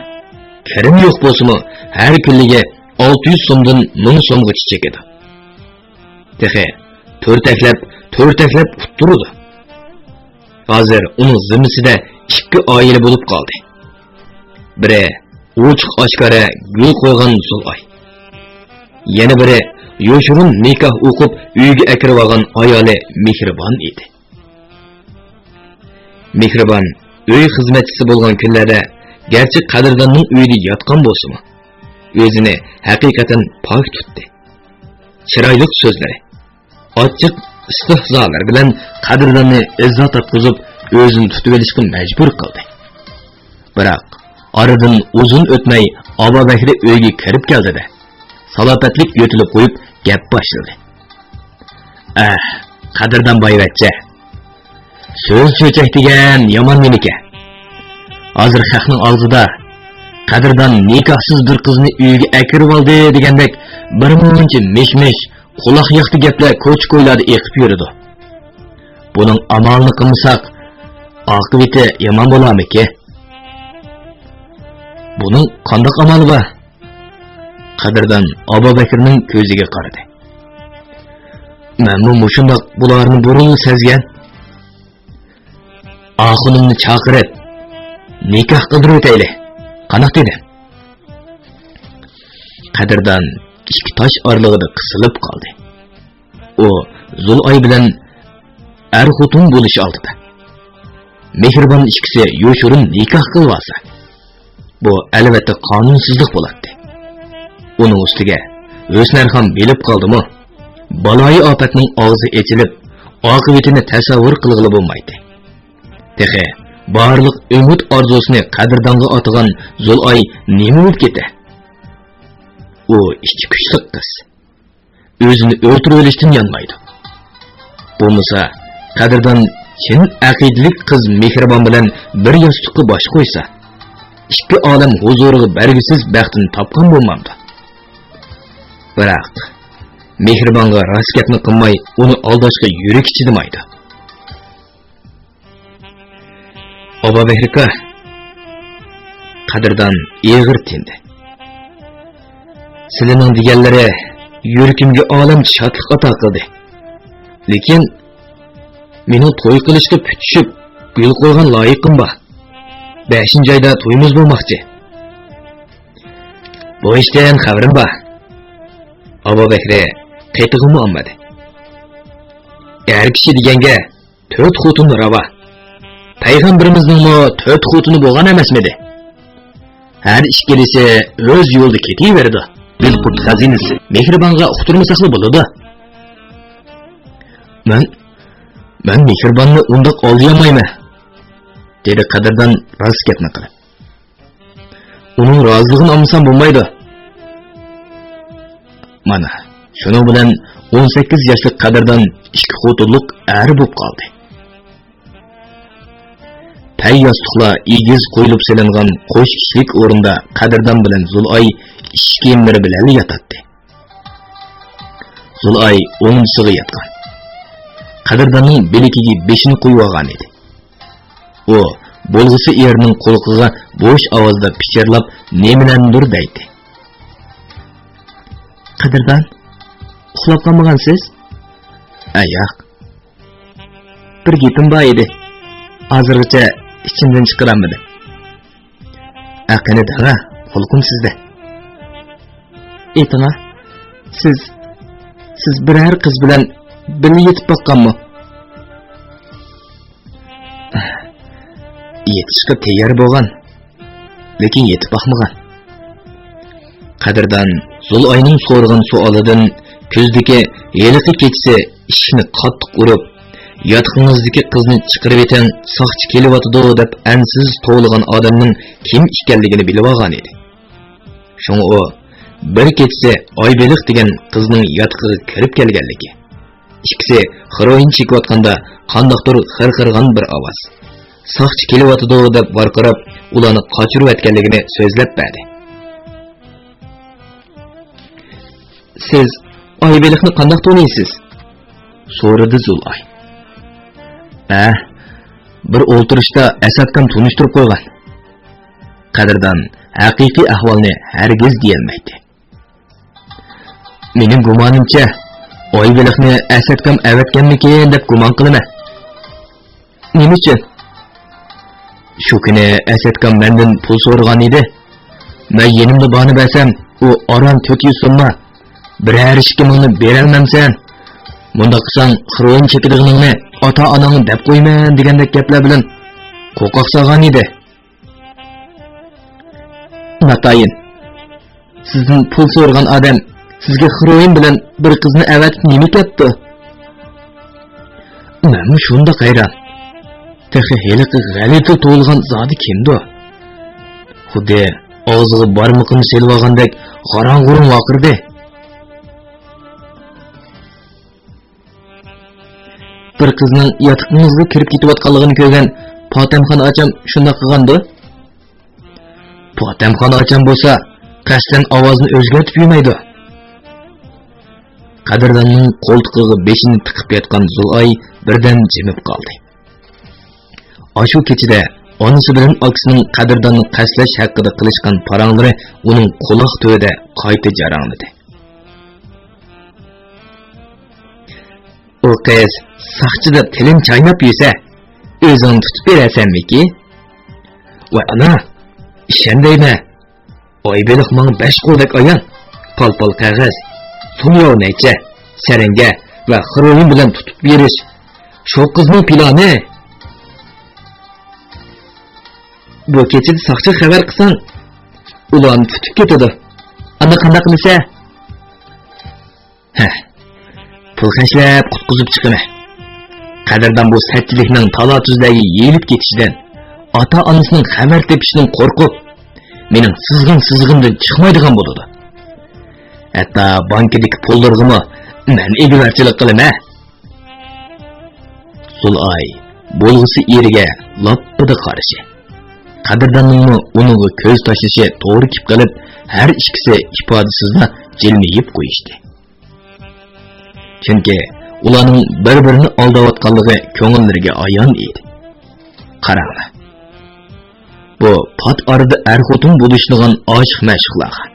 كىرىم يوق بولسىمۇ، ھەر كۈنلۈكى ئالتە يۈز سومدىن مىڭ سومغىچە چېكىدۇ. تېخى تۈرتەكلەپ، تۈرتەكلەپ ئۇتتۇرىدۇ. ھازىر ئۇنىڭ زىممىسىدە ئىككى ئائىلە بولۇپ قالدى. بىرى ئوچۇق-ئاشكارا گۈل قويغان زۇلئاي. يەنە بىرى يوشۇرۇن نىكاھ ئوقۇپ ئۆيگە ئەكىرىۋالغان ئايالى مېھرىبان ئىدى. مېھرىبان ئۆي خىزمەتچىسى بولغان كۈنلەردە گەرچە قەدىرداننىڭ ئۆيىدە ياتقان بولسىمۇ، ئۆزىنى ھەقىقەتەن پاك تۇتتى. چىرايلىق سۆزلىرى، ئاچچىق ئىستىھزالىرى بىلەن قەدىرداننى ئىززا تارتقۇزۇپ، ئۆزىنى تۇتۇۋېلىشقا مەجبۇر قىلدى. بىراق، ئارىدىن ئۇزۇن ئۆتمەي ئابابەكرى ئۆيگە كىرىپ كەلدى-دە، سالاپەتلىك يۆتىلىپ قويۇپ گەپ باشلىدى. ئەھ، قەدىردان بايۋەچچە. سۆز چۆچەك دېگەن يامان نېمىكەن. ھازىر خەقنىڭ ئاغزىدا، «قەدىردان نىكاھسىز بىر قىزنى ئۆيىگە ئەكىرىۋالدى» دېگەندەك بىر مۇنچە مىش-مىش، قۇلاق ياقتا گەپلەر كوچا-كويلاردا ئېقىپ يۈرىدۇ. بۇنىڭ ئامالىنى قىلمىساق، ئاقىۋىتى يامان بولارمىكى؟ بۇنىڭ قانداق ئامالى بار؟ قەدىردان ئابابەكرىنىڭ كۆزىگە قارىدى. مەنمۇ مۇشۇنداق بولارنى بۇرۇنلا سەزگەن. ئاخۇنۇمنى چاقىرىپ، نىكاھ قىلدۇرۇۋېتەيلى. قانداق دېدىم؟ قەدىردان ئىككى تاش ئارىلىقىدا قىسىلىپ قالدى. ئۇ زۇلئاي بىلەن ئەر-خوتۇن بولۇش ئالدىدا مېھرىبان ئىككىسى يوشۇرۇن نىكاھ قىلىۋالسا، بۇ ئەلۋەتتە قانۇنسىزلىق بولاتتى. ئۇنىڭ ئۈستىگە ھۆسنەرخان بىلىپ قالدىمۇ، بالايىئاپەتنىڭ ئاغزى ئېچىلىپ، ئاقىۋىتىنى تەسەۋۋۇر قىلغىلى بولمايتتى. تېخى بارلىق ئۈمىد-ئارزۇسىنى قەدىردانغا ئاتىغان زۇلئاي نېمە بولۇپ كېتە؟ ئۇ ئىچى كۈچلۈك قىز. ئۆزىنى ئۆلتۈرۈۋېلىشتىن يانمايدۇ. بولمىسا، قەدىردان چىن ئەقىدىلىك قىز مېھرىبان بىلەن بىر ياستۇققا باش قويسا، ئىككى ئالەم ھۇزۇرىغا بەرگۈسىز بەختىنى تاپقان بولمامدۇ؟ بىراق، مېھرىبانغا راست گەپنى قىلماي، ئۇنى ئالداشقا يۈرىكى چىدىمايدۇ. ئابابەكرىكا، قەدىردان ئېغىر تىندى. سىلىنىڭ دېگەنلىرى يۈرىكىمگە ئالەم شادلىق ئاتا قىلدى. لېكىن مېنىڭ توي قىلىشقا پۈتۈشۈپ گۈل قويغان لايىقىم بار. بەشىنچى ئايدا تويىمىز بولماقچى. بۇ ئىشتىن خەۋىرىم بار. ئابابەكرى قېتىغىمۇ ئالمىدى. ئەر كىشى دېگەنگە تۆت خوتۇن راۋا. پەيغەمبىرىمىزنىڭمۇ تۆت خوتۇنى بولغان ئەمەسمىدى؟ ھەر ئىككىلىسى ئۆز يولىدا كېتىۋېرىدۇ. دىلقۇت خەزىنىسى. مېھرىبانغا ئۇقتۇرمىساقلا بولىدۇ. مەن، مەن مېھرىباننى ئۇنداق ئالدىيالمايمەن، دېدى قەدىردان راست گەپنى قىلىپ. ئۇنىڭ رازىلىقىنى ئالمىسام بولمايدۇ. مانا، شۇنىڭ بىلەن ئون سەككىز ياشلىق قەدىردان ئىككى خوتۇنلۇق ئەر بولۇپ قالدى. پەي ياستۇقلار ئېگىز قويۇلۇپ سېلىنغان قوش كىشىلىك ئورۇندا قەدىردان بىلەن زۇلئاي ئىش كىيىملىرى بىلەنلا ياتاتتى. زۇلئاي ئوڭدىسىغا ياتقان. قەدىرداننىڭ بىلىكىگە بېشىنى قويۇۋالغان ئىدى. ئۇ بولغۇسى ئېرىنىڭ قۇلىقىغا بوش ئاۋازدا پىچىرلاپ نېمىلەرنىدۇر دەيتتى. قەدىردان، ئۇخلاپ قالمىغانسىز؟ ئە، ياق. بىر گېپىم بار ئىدى. ھازىرغىچە ئىچىمدىن چىقىرالمىدىم. ئە، قېنى دەڭە، خۇلقۇم سىزدە. ئېيتىڭا، سىز، سىز بىرەر قىز بىلەن بىللە يېتىپ باققانمۇ؟ يېتىشقا تەييار بولغان، لېكىن يېتىپ باقمىغان. قەدىردان زۇلئاينىڭ سورىغان سوئالىدىن كۈزدىكى ھېلىقى كېچىسى ئىشىكنى قاتتىق ئۇرۇپ، ياتىقىڭىزدىكى قىزنى چىقىرىۋېتىڭ، ساقچى كېلىۋاتىدۇ دەپ ئەنسىز توۋلىغان ئادەمنىڭ كىم ئىكەنلىكىنى بىلىۋالغان ئىدى. شۇڭا ئۇ بىر كېچىسى ئايبېلىق دېگەن قىزنىڭ ياتىقىغا كىرىپ كەلگەنلىكى، ئىككىسى خىروئىن چېكىۋاتقاندا قانداقتۇر خىرقىرىغان بىر ئاۋاز، ساقچى كېلىۋاتىدۇ دەپ ۋارقىراپ، ئۇلارنى قاچۇرۇۋەتكەنلىكىنى سۆزلەپ بەردى. سىز ئايبېلىقنى قانداق تونۇيسىز؟ سورىدى زۇلئاي. ھە، بىر ئولتۇرۇشتا ئەسەتكام تونۇشتۇرۇپ قويغان. قەدىردان ھەقىقىي ئەھۋالنى ھەرگىز دېيەلمەيتتى. مېنىڭ گۇمانىمچە، ئايبېلىقنى ئەسەتكام ئەۋەتكەنمىكىن دەپ گۇمان قىلىمەن. نېمە ئۈچۈن؟ شۇ كۈنى ئەسەتكام مەندىن پۇل سورىغان ئىدى. مەن يېنىمدا بارنى بەرسەم، ئۇ ئاران تۆت يۈز سومما، بىرەر ئىككى مىڭنى بېرەلمەمسەن؟ مۇنداق قىلساڭ، خىروئىن چېكىدىغىنىڭنى ئاتا-ئاناڭغا دەپ قويىمەن دېگەندەك گەپلەر بىلەن قورقاق سالغان ئىدى. ناتايىن، سىزدىن پۇل سورىغان ئادەم سىزگە خىروئىن بىلەن بىر قىزنى ئەۋەتىپ نېمە كەپتۇ؟ مەنمۇ شۇنداق ھەيران. تېخى ھېلىقى غەلىتە تۇغۇلغان زادى كىمدۇ؟ خۇددى ئاغزىغا بارمىقىنى سېلىۋالغاندەك غاراڭ-غۇرۇڭ ۋارقىرىدى. بىر قىزنىڭ ياتىقىڭىزغا كىرىپ كېتىۋاتقانلىقىنى كۆرگەن پاتەمخان ئاچام شۇنداق قىلغاندۇ؟ پاتەمخان ئاچام بولسا قەستەن ئاۋازىنى ئۆزگەرتىپ يۈرمەيدۇ. قەدىرداننىڭ قولتۇقىغا بېشىنى تىقىپ ياتقان زۇلئاي بىردەم جىمىپ قالدى. ئاشۇ كېچىدە ئانىسى بىلەن ئاكىسىنىڭ قەدىرداننى قەستلەش ھەققىدە قىلىشقان پاراڭلىرى ئۇنىڭ قۇلاق تۈۋىدە قايتا جاراڭلىدى. ئۇ قىز ساقچى دەپ تىلىنى چايناپ يۈرسە، ئۆزۈڭنى تۇتۇپ بېرەرسەنمىكى؟ ۋاي ئانا، ئىشەن دەيمەن. ئايبېلىق ماڭا بەش قولدەك ئايان. پال-پال قەغەز، سۇمياۋ نەيچە، سەرەڭگە ۋە خىروئىن بىلەن تۇتۇپ بېرىش. شۇ قىزنىڭ پىلانى. بۇ كېچىدە ساقچىغا خەۋەر قىلساڭ، ئۇلارنى تۇتۇپ كېتىدۇ. ئاندىن قانداق قىلىسەن؟ ھە، پۇل خەجلەپ قۇتقۇزۇپ چىقىمەن. قەدىردان بۇ سەتچىلىكنىڭ تالا-تۈزلەرگە يېيىلىپ كېتىشىدىن، ئاتا-ئانىسىنىڭ خەۋەر تېپىشىدىن قورقۇپ، مېنىڭ سىزغان-سىزىقىمدىن چىقمايدىغان بولىدۇ. ھەتتا بانكىدىكى پۇللىرىغىمۇ مەن ئىگىۋارچىلىق قىلىمەن. زۇلئاي بولغۇسى ئېرىگە لاپپىدە قارىشى، قەدىرداننىڭمۇ ئۇنىڭغا كۆز تاشلىشى توغرا كېلىپ قېلىپ، ھەر ئىككىسى ئىپادىسىزلا جىلمىيىپ قويۇشتى. چۈنكى ئۇلارنىڭ بىر-بىرىنى ئالداۋاتقانلىقى كۆڭۈللىرىگە ئايان ئىدى. قاراڭلار، بۇ پات ئارىدا ئەر-خوتۇن بولۇشىدىغان ئاشىق-مەشۇقلارغا.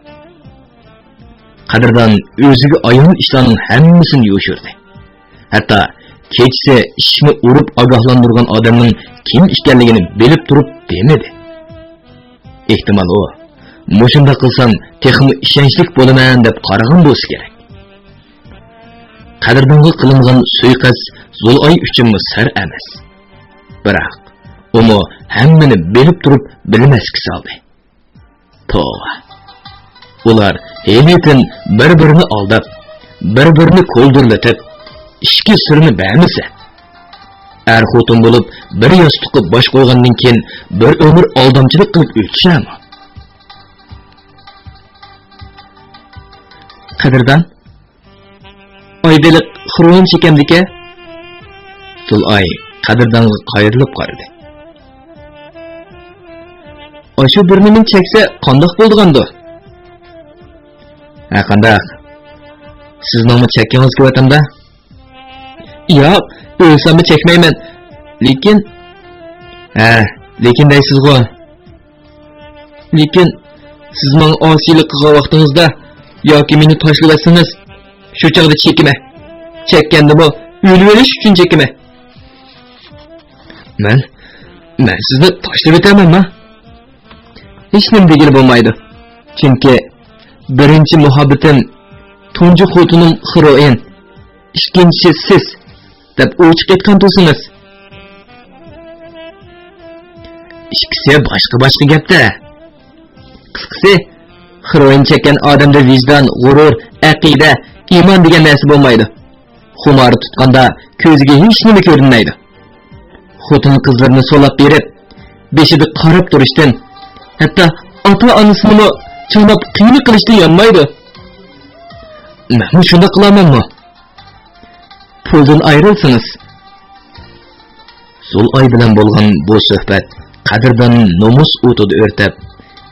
قەدىردان ئۆزىگە ئايان ئىشلارنىڭ ھەممىسىنى يوشۇردى. ھەتتا كېچىسى ئىشىكنى ئۇرۇپ ئاگاھلاندۇرغان ئادەمنىڭ كىم ئىكەنلىكىنى بىلىپ تۇرۇپ دېمىدى. ئېھتىمال ئۇ، مۇشۇنداق قىلسام تېخىمۇ ئىشەنچلىك بولىمەن دەپ قارىغان بولسا كېرەك. قەدىردانغا قىلىنغان سۇيىقەست زۇلئاي ئۈچۈنمۇ سىر ئەمەس. بىراق، ئۇمۇ ھەممىنى بىلىپ تۇرۇپ بىلمەسكە سالدى. توۋا. ئۇلار ھېلىتىن بىر-بىرىنى ئالداپ، بىر-بىرىنى كولدۇرلىتىپ، ئىچكى سىرنى بەرمىسە، ئەر-خوتۇن بولۇپ بىر ياستۇققا باش قويغاندىن كېيىن بىر ئۆمۈر ئالدامچىلىق قىلىپ ئۆتۈشەرمۇ؟ قەدىردان، ئايبېلىق خىروئىن چېكەمدىكەن؟ زۇلئاي قەدىردانغا قايرىلىپ قارىدى. ئاشۇ بىر نېمىنى چەكسە قانداق بولىدىغاندۇ؟ ھە، قانداق؟ سىزنىڭمۇ چەككىڭىز كېلىۋاتامدا؟ ياق، ئۆلسەممۇ چەكمەيمەن. لېكىن، ھە، لېكىن دەيسىزغۇ. لېكىن سىز ماڭا ئاسىيلىق قىلغان ۋاقتىڭىزدا ياكى مېنى تاشلىۋەتسىڭىز، شۇ چاغدا چېكىمەن. چەككەندىمۇ ئۆلۈۋېلىش ئۈچۈن چېكىمەن. مەن، مەن سىزنى تاشلىۋېتەرمەنما؟ ھېچنېمە دېگىلى بولمايدۇ. چۈنكى بىرىنچى مۇھەببىتىم، تۇنجى خوتۇنۇم خروئىن، ئىككىنچىسى سىز، دەپ ئوچۇق ئېيتقان تۇرسىڭىز. ئىككىسى باشقا-باشقا گەپتە. قىسقىسى، خروئىن چەككەن ئادەمدە ۋىجدان، غۇرۇر، ئەقىدە، ئىمان دېگەن نەرسە بولمايدۇ. خۇمارى تۇتقاندا كۆزىگە ھېچنېمە كۆرۈنمەيدۇ. خوتۇن-قىزلىرىنى سولاپ بېرىپ، بېشىدا قاراپ تۇرۇشتىن، ھەتتا ئاتا-ئانىسىنىمۇ چىرماپ قىينى قىلىشتىن يانمايدۇ. مەنمۇ شۇنداق قىلارمەنمۇ؟ پۇلدىن ئايرىلسىڭىز. زۇلئاي بىلەن بولغان بۇ سۆھبەت قەدىرداننى نومۇس ئوتىدا ئۆرتەپ،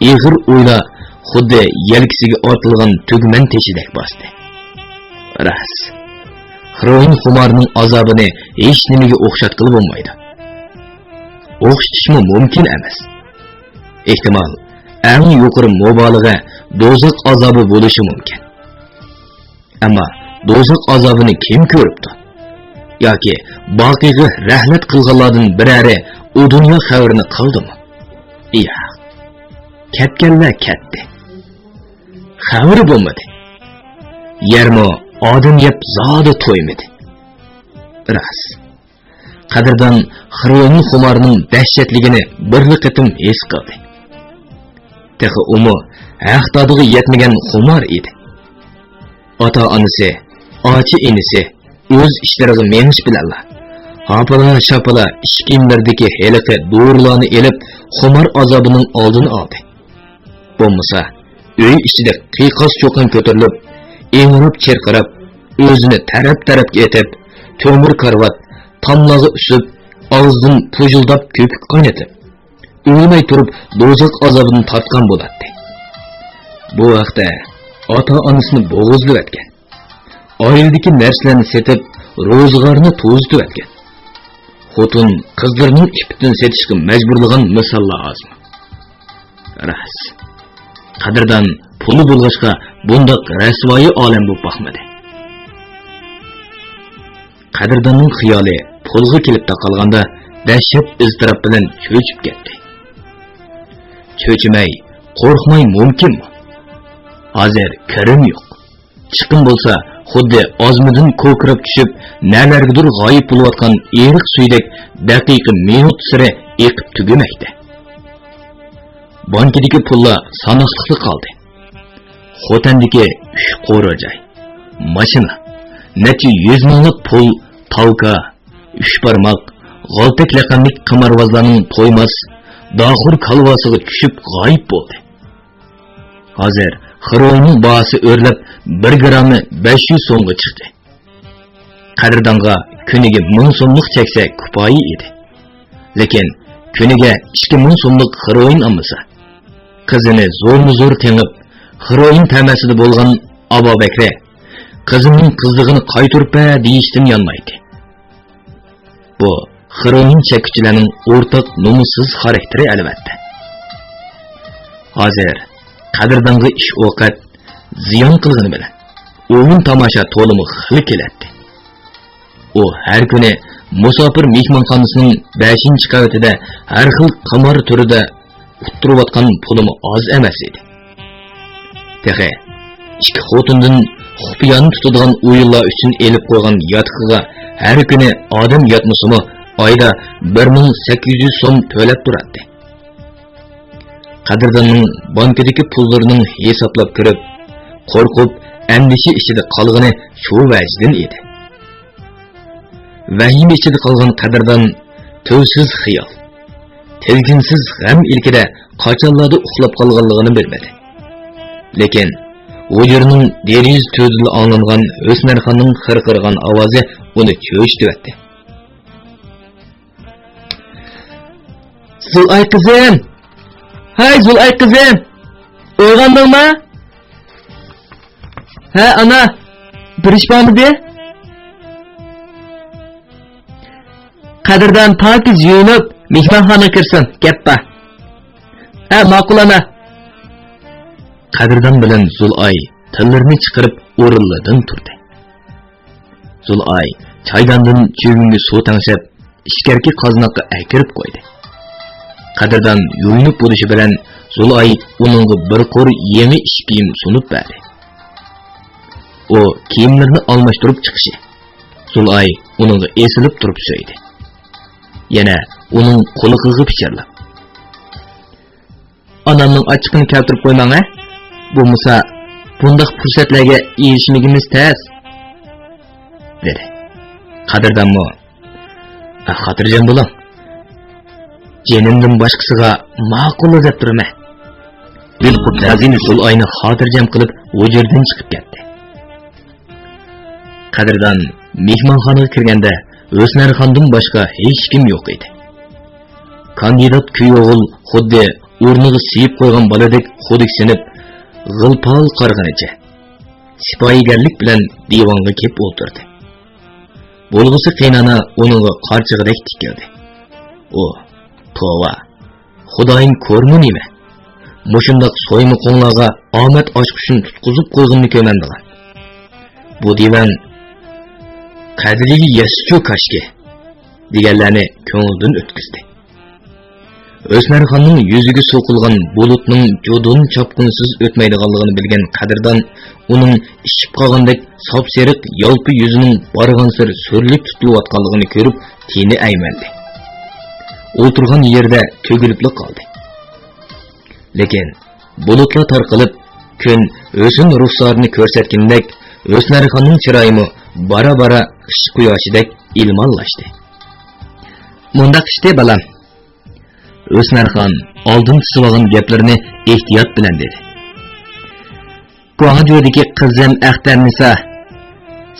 ئېغىر ئويلار خۇددى يەلكىسىگە ئارتىلغان تۈگمەن تېشىدەك باستى. راست، خروئىن خۇمارىنىڭ ئازابىنى ھېچنېمىگە ئوخشاتقىلى بولمايدۇ. ئوخشىتىشمۇ مۇمكىن ئەمەس. ئېھتىمال، ئەڭ يۇقىرى مۇبالىغە دوزاخ ئازابى بولۇشى مۇمكىن. ئەمما دوزاخ ئازابىنى كىم كۆرۈپتۇ؟ ياكى باقىيغا رەھلەت قىلغانلاردىن بىرەرى ئۇ دۇنيا خەۋىرىنى قىلدىمۇ؟ ياق. كەتكەنلەر كەتتى. خەۋىرى بولمىدى. يەرمۇ ئادەم يەپ زادى تويمىدى. راست. قەدىردان خروئىن خۇمارىنىڭ دەھشەتلىكىنى بىرلا قېتىم ھېس قىلدى. تېخى ئۇمۇ ھەق دادىغا يەتمىگەن خۇمار ئىدى. ئاتا-ئانىسى، ئاچا-ئىنىسى ئۆز ئىشلىرىغا مېڭىش بىلەنلا، ھاپىلا-شاپىلا ئىش كىيىملىرىدىكى ھېلىقى دورىلارنى ئېلىپ، خۇمار ئازابىنىڭ ئالدىنى ئالدى. بولمىسا، ئۆي ئىچىدە قىيقاس-چۇقان كۆتۈرۈلۈپ، ئىڭراپ-چىرقىراپ، ئۆزىنى تەرەپ-تەرەپكە ئېتىپ، تۆمۈر كارىۋات، تاملارغا ئۈسۈپ، ئاغزىدىن پۇژۇلداپ كۆپۈك قاينىتىپ، ئۆلمەي تۇرۇپ دوزاخ ئازابىنى تارتقان بولاتتى. بۇ ھەقتە ئاتا-ئانىسىنى بوغۇزلىۋەتكەن. ئائىلىدىكى نەرسىلەرنى سېتىپ، روزىغارنى توزۇتۇۋەتكەن. خوتۇن، قىزلىرىنىڭ ئىپپىتىنى سېتىشقا مەجبۇرلىغان مىساللار ئازمۇ؟ راست. قەدىردان پۇلى بولغاچقا، بۇنداق رەسۋايى ئالەم بولۇپ باقمىدى. قەدىرداننىڭ خىيالى پۇلغا كېلىپ تاقالغاندا، دەھشەت ئىزتىراپ بىلەن چۆچۈپ كەتتى. چۆچۈمەي، قورقماي مۇمكىنمۇ؟ ھازىر كىرىم يوق. چىقىم بولسا خۇددى ئازمىدىن كوكىراپ چۈشۈپ، نەلەرگىدۇر غايىب بولۇۋاتقان ئېرىق سۈيىدەك دەقىقە، مىنۇت سېرى ئېقىپ تۈگىمەكتە. بانكىدىكى پۇللار ساناقلىقلا قالدى. خوتەندىكى ئۈچ قورۇ جاي، ماشىنا، نەچچە يۈز مىڭلىق پۇل، تاۋكا، ئۈچ بارماق، غالتەك لەقەملىك قىمارۋازلارنىڭ تويماس، داخۇر كالۋاسىغا چۈشۈپ غايىب بولدى. ھازىر خروئىننىڭ باھاسى ئۆرلەپ، بىر گرامى بەش يۈز سومغا چىقتى. قەدىردانغا كۈنىگە مىڭ سوملۇق چەكسە كۇپايە ئىدى. لېكىن كۈنىگە ئىككى مىڭ سوملۇق خروئىن ئالمىسا، قىزىنى زورمۇ زور تېڭىپ، خروئىن تەمەسىدە بولغان ئابابەكرى، «قىزىمنىڭ قىزلىقىنى قايتۇرۇپ بەر» دېيىشتىن يانمايتتى. بۇ خروئىن چەككۈچىلەرنىڭ ئورتاق نومۇسسىز خاراكتېرى ئەلۋەتتە. ھازىر قەدىردانغا ئىش ئوقەت، زىيان قىلغىنى بىلەن ئويۇن تاماشا تولىمۇ خېلى كېلەتتى. ئۇ ھەر كۈنى مۇساپىر مېھمانخانىسىنىڭ بەشىنچى قەۋىتىدە ھەر خىل قىمار تۈرىدە ئۇتتۇرۇۋاتقان پۇلىمۇ ئاز ئەمەس ئىدى. تېخى ئىككى خوتۇندىن خۇپىيانە تۇتىدىغان ئويۇنلار ئۈچۈن ئېلىپ قويغان ياتىقىغا ھەر كۈنى ئادەم ياتمىسىمۇ، ئايدا بىر مىڭ سەككىز يۈز سوم تۆلەپ تۇراتتى. قەدىرداننىڭ بانكىدىكى پۇللىرىنىڭ ھېسابلاپ كۆرۈپ، قورقۇپ، ئەندىشە ئىچىدە قالغىنى شۇ ۋەجىدىن ئىدى. ۋەھىمە ئىچىدە قالغان قەدىردان تۈۋسىز خىيال، تىزگىنسىز غەم ئىلكىدە قاچانلاردا ئۇخلاپ قالغانلىقىنى بىلمىدى. لېكىن ھۇجرىنىڭ دېرىزە تۈۋىدىلا ئاڭلانغان ھۆسنەرخاننىڭ خىرقىرىغان ئاۋازى ئۇنى چۆچۈتۈۋەتتى. زۇلئاي قىزىم! ھەي، زۇلئاي قىزىم! ئويغاندىڭما؟ ھە، ئانا، بىر ئىش بارمىدى؟ قەدىردان پاكىز يۇيۇنۇپ، مېھمانخانىغا كىرسۇن، گەپ بار. ھە، ماقۇل، ئانا. قەدىردان بىلەن زۇلئاي تىللىرىنى چىقىرىپ ئورۇنلىرىدىن تۇردى. زۇلئاي چايداندىن چۆگۈنگە سۇ تەڭشەپ، ئىچكەركى قازناققا ئەكىرىپ قويدى. قەدىردان يۇيۇنۇپ بولۇشى بىلەن زۇلئاي ئۇنىڭغا بىر قۇر يېڭى ئىچ كىيىم سۇنۇپ بەردى. ئۇ كىيىملىرىنى ئالماشتۇرۇپ چىقىشى، زۇلئاي ئۇنىڭغا ئېسىلىپ تۇرۇپ سۆيدى. يەنە ئۇنىڭ قۇلىقىغا پىچىرلاپ، «ئانامنىڭ ئاچچىقىنى كەلتۈرۈپ قويماڭ، ھە؟ بولمىسا، بۇنداق پۇرسەتلەرگە ئېرىشمىگىنىمىز تەس»، دېدى. قەدىردانمۇ، «ئە، خاتىرجەم بولۇڭ. جېنىمدىن باشقىسىغا ماقۇللا دەپ تۇرىمەن.» بىلقۇت ھەزىنە زۇلئاينى خاتىرجەم قىلىپ، ھۇجرىدىن چىقىپ كەتتى. قەدىردان مېھمانخانىغا كىرگەندە، ھۆسنەرخاندىن باشقا ھېچكىم يوق ئىدى. كاندىدات كۈيئوغۇل خۇددى ئورنىغا سىيىپ قويغان بالىدەك خۇدۈكسىنىپ، غىل-پال قارىغىنىچە، سىپايىگەرلىك بىلەن دىۋانغا كېلىپ ئولتۇردى. بولغۇسى قېينانا ئۇنىڭغا قارچىغىدەك تىكىلدى. ئۇ، توۋا، خۇدايىم كورمۇ نېمە؟ مۇشۇنداق سويما قوڭلارغا ئامەت ئاچقۇچىنى تۇتقۇزۇپ قويغىنىنى كۆرمەمدىغان. بۇ دىۋان قەدرىگە يەتسىچۇ كاشكى، دېگەنلەرنى كۆڭلىدىن ئۆتكۈزدى. ھۆسنەرخاننىڭ يۈزىگە سوقۇلغان بۇلۇتنىڭ جۇدۇن چاپقۇنسىز ئۆتمەيدىغانلىقىنى بىلگەن قەدىردان ئۇنىڭ ئىششىپ قالغاندەك ساپسېرىق يالپا يۈزىنىڭ بارغانسېرى سۈرلۈك تۇتۇلۇۋاتقانلىقىنى كۆرۈپ، تېنى ئەيمەندى. ئولتۇرغان يېرىدە تۈگۈلۈپلا قالدى. لېكىن بۇلۇتلار تارقىلىپ، كۈن ھۆسن رۇخسارىنى كۆرسەتكىنىدەك، ھۆسنەرخاننىڭ چىرايىمۇ بارا-بارا قىش قۇياشىدەك ئىلمانلاشتى. مۇنداق ئىشتى، بالام. ھۆسنەرخان ئالدىن تىزىۋالغان گەپلىرىنى ئېھتىيات بىلەن دېدى. گۇاڭجۇدىكى قىزىم ئەختەرنىسا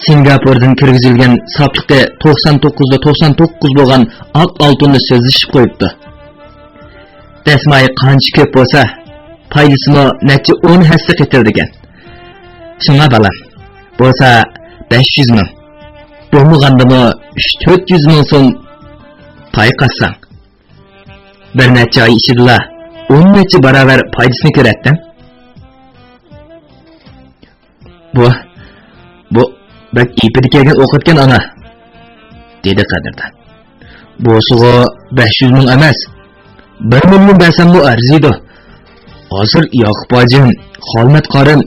سىنگاپوردىن كىرگۈزۈلگەن ساپلىقى توقسان توققۇزدا توقسان توققۇز بولغان ئاق ئالتۇننى سۆزلىشىپ قويۇپتۇ. دەسمايە قانچە كۆپ بولسا، پايدىسىمۇ نەچچە ئون ھەسسە قېتىلىدىكەن. شۇڭا بالام، بولسا بەش يۈز مىڭ، بولمىغاندىمۇ ئۈچ تۆت يۈز مىڭ سوم پاي قاتساڭ، بىر نەچچە ئاي ئىچىدىلا ئون نەچچە باراۋەر پايدىسىنى كۆرەتتىڭ. بۇ، بۇ بەك ئېپىدە كەلگەن ئوقەتكەن، ئانا، دېدى قەدىردان. بولسىغۇ بەش يۈز مىڭ ئەمەس، بىر مىليون بەرسەممۇ ئەرزىيدۇ. ھازىر ياقۇپ ھاجىم، خالمەت قارىم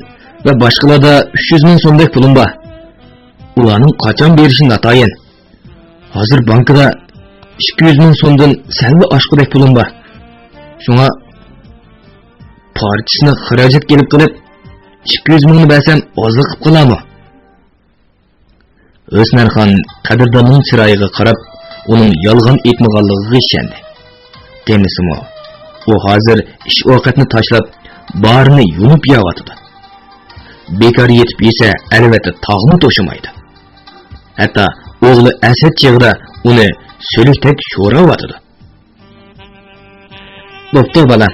ۋە باشقىلاردا ئۈچ يۈز مىڭ سومدەك پۇلۇم بار. ئۇلارنىڭ قاچان بېرىشى ناتايىن. ھازىر بانكىدا ئىككى يۈز مىڭ سومدىن سەللا ئاشقۇدەك پۇلۇم بار. شۇڭا پارچىسىنى خىراجەتكە ئېلىپ قېلىپ، ئىككى يۈز مىڭنى بەرسەم ئازلىق قىلىپ قالارمۇ؟ ھۆسنەرخان قەدىرداننىڭ چىرايىغا قاراپ، ئۇنىڭ يالغان ئېيتمىغانلىقىغا ئىشەندى. دېمىسىمۇ، ئۇ ھازىر ئىش-ئوقەتنى تاشلاپ، بارىنى يۇلۇپ يەۋاتىدۇ. بىكار يېتىپ يېسە، ئەلۋەتتە تاغمۇ توشىمايدۇ. ھەتتا ئوغلى ئەسەت چېغىدا ئۇنى سۈلۈكتەك شوراۋاتىدۇ. بوپتۇ، بالام.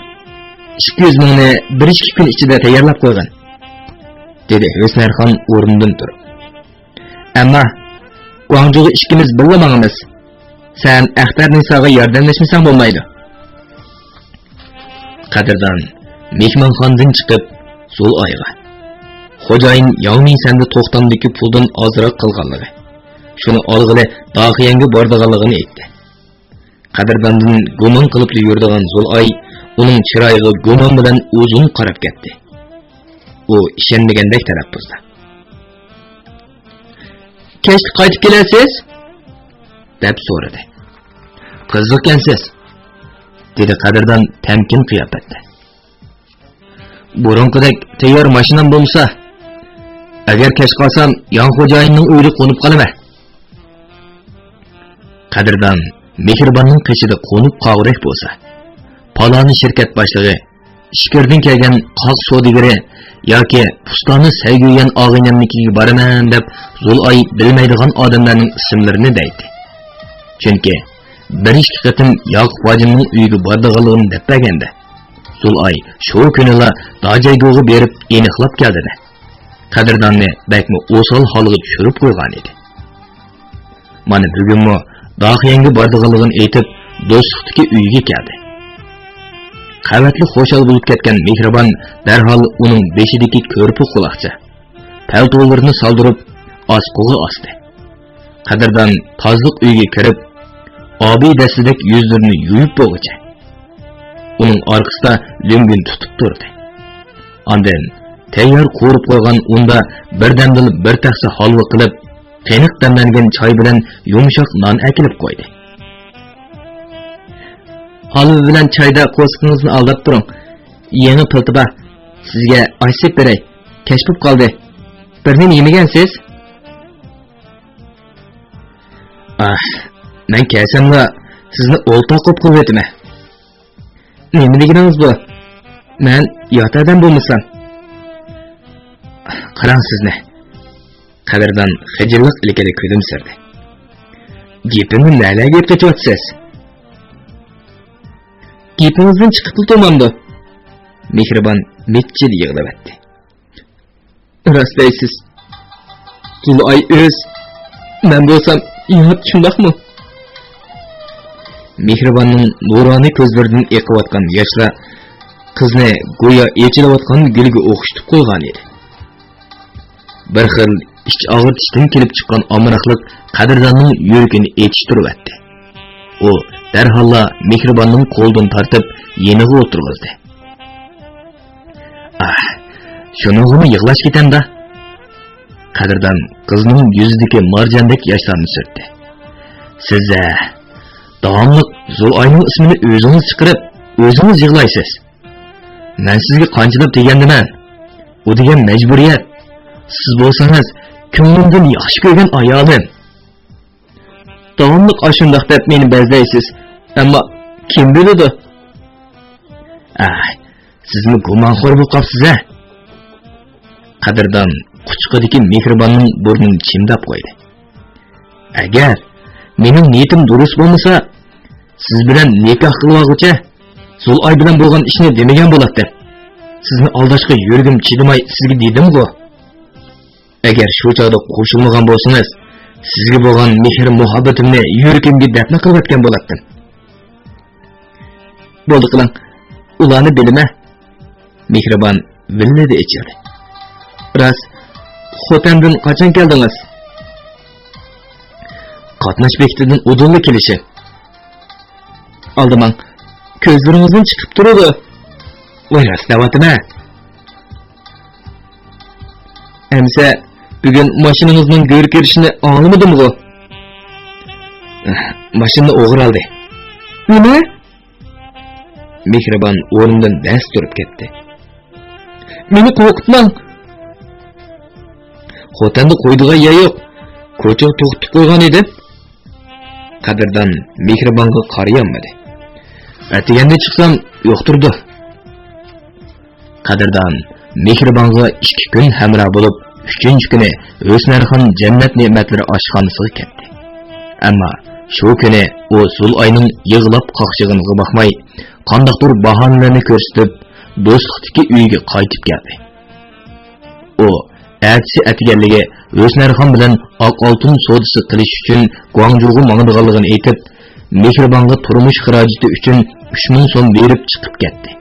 ئىككى يۈز مىڭنى بىر ئىككى كۈن ئىچىدە تەييارلاپ قويغىن، دېدى ھۆسنەرخان ئورنىدىن تۇرۇپ. ئەمما گۇاڭجۇغا ئىككىمىز بىللە ماڭىمىز. سەن ئەختەرنىساغا ياردەملەشمىسەڭ بولمايدۇ. قەدىردان مېھمانخانىدىن چىقىپ، زۇلئايغا، خوجايىن ياۋمىسەندە توختامدىكى پۇلدىن ئازراق قالغانلىقى، شۇنى ئالغىلى داخىيەنگە بارىدىغانلىقىنى ئېيتتى. قەدىرداندىن گۇمان قىلىپلا يۈرىدىغان زۇلئاي ئۇنىڭ چىرايىغا گۇمان بىلەن ئۇزۇن قاراپ كەتتى. ئۇ ئىشەنمىگەندەك تەلەپپۇزدا، «كەچتە قايتىپ كېلەرسىز؟» دەپ سورىدى. «قىزىقكەنسىز»، دېدى قەدىردان تەمكىن قىياپەتتە. «بۇرۇنقىدەك تەييار ماشىنام بولمىسا، ئەگەر كەچ قالسام، ياڭ خوجايىننىڭ ئۆيىدە قونۇپ قالىمەن.» قەدىردان مېھرىباننىڭ قېشىدا قونۇپ قالغۇدەك بولسا، پالانى شىركەت باشلىقى، ئىچكىرىدىن كەلگەن قاغ سودىگىرى ياكى پۇستانى سەيگۈيەن ئاغىنەمنىڭكىگە بارىمەن دەپ، زۇلئاي بىلمەيدىغان ئادەملەرنىڭ ئىسىملىرىنى دەيتتى. چۈنكى بىر ئىككى قېتىم ياقۇپ ھاجىمنىڭ ئۆيىگە بارىدىغانلىقىنى دەپ بەرگەندە، زۇلئاي شۇ كۈنىلا داجايگوغا بېرىپ ئېنىقلاپ كەلدى-دە، قەدىرداننى بەكمۇ ئوسال ھالغا چۈشۈرۈپ قويغانىدى. مانا بۈگۈنمۇ داخيەنگە بارىدىغانلىقىنى ئېيتىپ، دوستلۇقتىكى ئۆيىگە كەلدى. قەۋەتلىك خۇشال بولۇپ كەتكەن مېھرىبان دەرھال ئۇنىڭ بېشىدىكى كۆرپە قۇلاقچا، پەلتولىرىنى سالدۇرۇپ، ئاسقۇغا ئاستى. قەدىردان تازىلىق ئۆيىگە كىرىپ، ئابىدەسسىدەك يۈزلىرىنى يۇيۇپ بولغۇچە، ئۇنىڭ ئارقىسىدا لۆڭگىنى تۇتۇپ تۇردى. ئاندىن تەييار قورۇپ قويغان ئۇندا بىردەمدىلا بىر تەخسە ھالۋا قىلىپ، قېنىق دەملەنگەن چاي بىلەن يۇمشاق نان ئەكېلىپ قويدى. ھالۋا بىلەن چايدا قورسىقىڭىزنى ئالداپ تۇرۇڭ. يېڭى پىلتە بار. سىزگە ئاش سېلىپ بېرەي. كەچ بولۇپ قالدى. بىر نېمە يېمىگەنسىز؟ ئاھ، مەن كەلسەملا سىزنى ئولتاق قوپقۇلۇۋېتىمەن. نېمە دېگىنىڭىز بۇ؟ مەن يات ئادەم بولمىسام؟ قاراڭ سىزنى. قەدىردان خىجىللىق ئىلكىدە كۈلۈمسىرىدى. گېپىمنى نەلەرگە يەپ قېچىۋاتىسىز؟ گېپىڭىزدىن چىقىپلا تۇرمامدۇ؟ مېھرىبان مىچچىدە يىغلىۋەتتى. راست دەيسىز. زۇلئاي ئۆز، مەن بولسام يات شۇنداقمۇ؟ مېھرىباننىڭ نۇرانە كۆزلىرىدىن ئېقىۋاتقان ياشلار قىزنى گويا ئېچىلىۋاتقان گۈلگە ئوخشىتىپ قويغانىدى. بىر خىل ئىچ ئاغرىتىشتىن كېلىپ چىققان ئامراقلىق قەدىرداننىڭ يۈرىكىنى ئېچىشتۇرۇۋەتتى. ئۇ دەرھاللا مېھرىباننىڭ قولىدىن تارتىپ يېنىغا ئولتۇرغۇزدى. ئاھ، شۇنىڭغىمۇ يىغلاش كېتەمدا؟ قەدىردان قىزنىڭ يۈزىدىكى مارجاندەك ياشلارنى سۈرتتى. سىز، ھە، داۋاملىق زۇلئاينىڭ ئىسمىنى ئۆزىڭىز چىقىرىپ، ئۆزىڭىز يىغلايسىز. مەن سىزگە قانچىلاپ دېگەندىمەن؟ ئۇ دېگەن مەجبۇرىيەت. سىز بولسىڭىز كۆڭلۈمدىن ياخشى كۆرگەن ئايالىم. داۋاملىق ئاشۇنداق دەپ مېنى بەزلەيسىز. ئەمما كىم بىلىدۇ؟ ئاھ، سىزمۇ گۇمانخور بولۇپ قاپسىز-ھە؟ قەدىردان قۇچىقىدىكى مېھرىباننىڭ بۇرنىنى چىمداپ قويدى. ئەگەر مېنىڭ نىيىتىم دۇرۇس بولمىسا، سىز بىلەن نىكاھ قىلىۋالغۇچە زۇلئاي بىلەن بولغان ئىشنى دېمىگەن بولاتتىم. سىزنى ئالداشقا يۈرىكىم چىدىماي سىزگە دېدىمغۇ. ئەگەر شۇ چاغدا قوشۇلمىغان بولسىڭىز، سىزگە بولغان مېھىر-مۇھەببىتىمنى يۈرىكىمگە دەپنە قىلىۋەتكەن بولاتتىم. بولدى قىلىڭ، ئۇلارنى بىلىمەن. مېھرىبان ۋىللىدە ئېچىلدى. راست، خوتەندىن قاچان كەلدىڭىز؟ قاتناش بېكىتىدىن ئۇدۇللا كېلىشىم. ئالدىماڭ، كۆزلىرىڭىزدىن چىقىپ تۇرىدۇ. ۋاي، راست دەۋاتىمەن. ئەمىسە، بۈگۈن ماشىنىڭىزنىڭ گۈركىرىشىنى ئاڭلىمىدىمغۇ؟ ماشىنىنى ئوغرى ئالدى. نېمە؟ مېھرىبان ئورنىدىن دەس تۇرۇپ كەتتى. مېنى قورقۇتماڭ. خوتەندە قويىدىغان يەر يوق. كوچىغا توختىتىپ قويغان ئىدىم. قەدىردان مېھرىبانغا قارىيالمىدى. ئەتىگەندە چىقسام يوقتۇرىدۇ. قەدىردان مېھرىبانغا ئىككى كۈن ھەمراھ بولۇپ، ئۈچىنچى كۈنى ھۆسنەرخان جەننەت نېمەتلىرى ئاشخانىسىغا كەتتى. ئەمما شۇ كۈنى ئۇ زۇلئاينىڭ يىغلاپ قاقشىغىنىغا باقماي، قانداقتۇر باھانىلەرنى كۆرسىتىپ، دوستلۇقتىكى ئۆيىگە قايتىپ كەلدى. ئۇ ئەتىسى ئەتىگەنلىكى ھۆسنەرخان بىلەن ئاق ئالتۇن سودىسى قىلىش ئۈچۈن گۇاڭجۇغا ماڭىدىغانلىقىنى ئېيتىپ، مېھرىبانغا تۇرمۇش خىراجىتى ئۈچۈن ئۈچ مىڭ سوم بېرىپ چىقىپ كەتتى.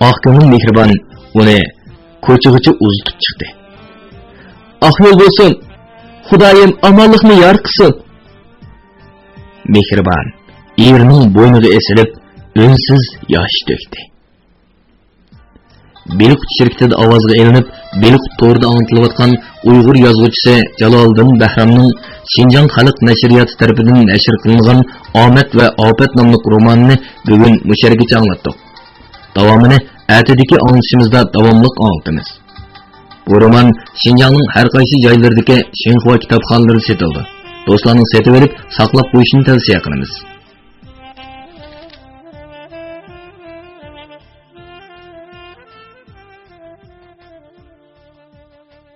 ئاق كۆڭۈل مېھرىبان ئۇنى كوچىغىچە ئۇزىتىپ چىقتى. ئاق يول بولسۇن! خۇدايىم ئامانلىقنى يار قىلسۇن! مېھرىبان ئېرىنىڭ بوينىغا ئېسىلىپ، ئۈنسىز ياش تۆكتى. بېلىققۇت شىركىتىدە ئاۋازغا ئېلىنىپ، بېلىققۇت تورىدا ئاڭلىتىلىۋاتقان ئۇيغۇر يازغۇچىسى جالالىدىن بەھرامنىڭ شىنجاڭ خەلق نەشرىياتى تەرىپىدىن نەشر قىلىنغان ئامەت ۋە ئاپەت ناملىق رومانىنى بۈگۈن مۇشۇ يەرگىچە ئاڭلاتتۇق. داۋامىنى ئەتىدىكى ئاڭلىتىشىمىزدا داۋاملىق ئاڭلىتىمىز. بۇ رومان شىنجاڭنىڭ ھەر قايسى جايلىرىدىكى شىنخۇا كىتابخانىلىرىدا سېتىلىدۇ. دوستلارنىڭ سېتىۋېلىپ ساقلاپ قويۇشىنى تەۋسىيە قىلىمىز.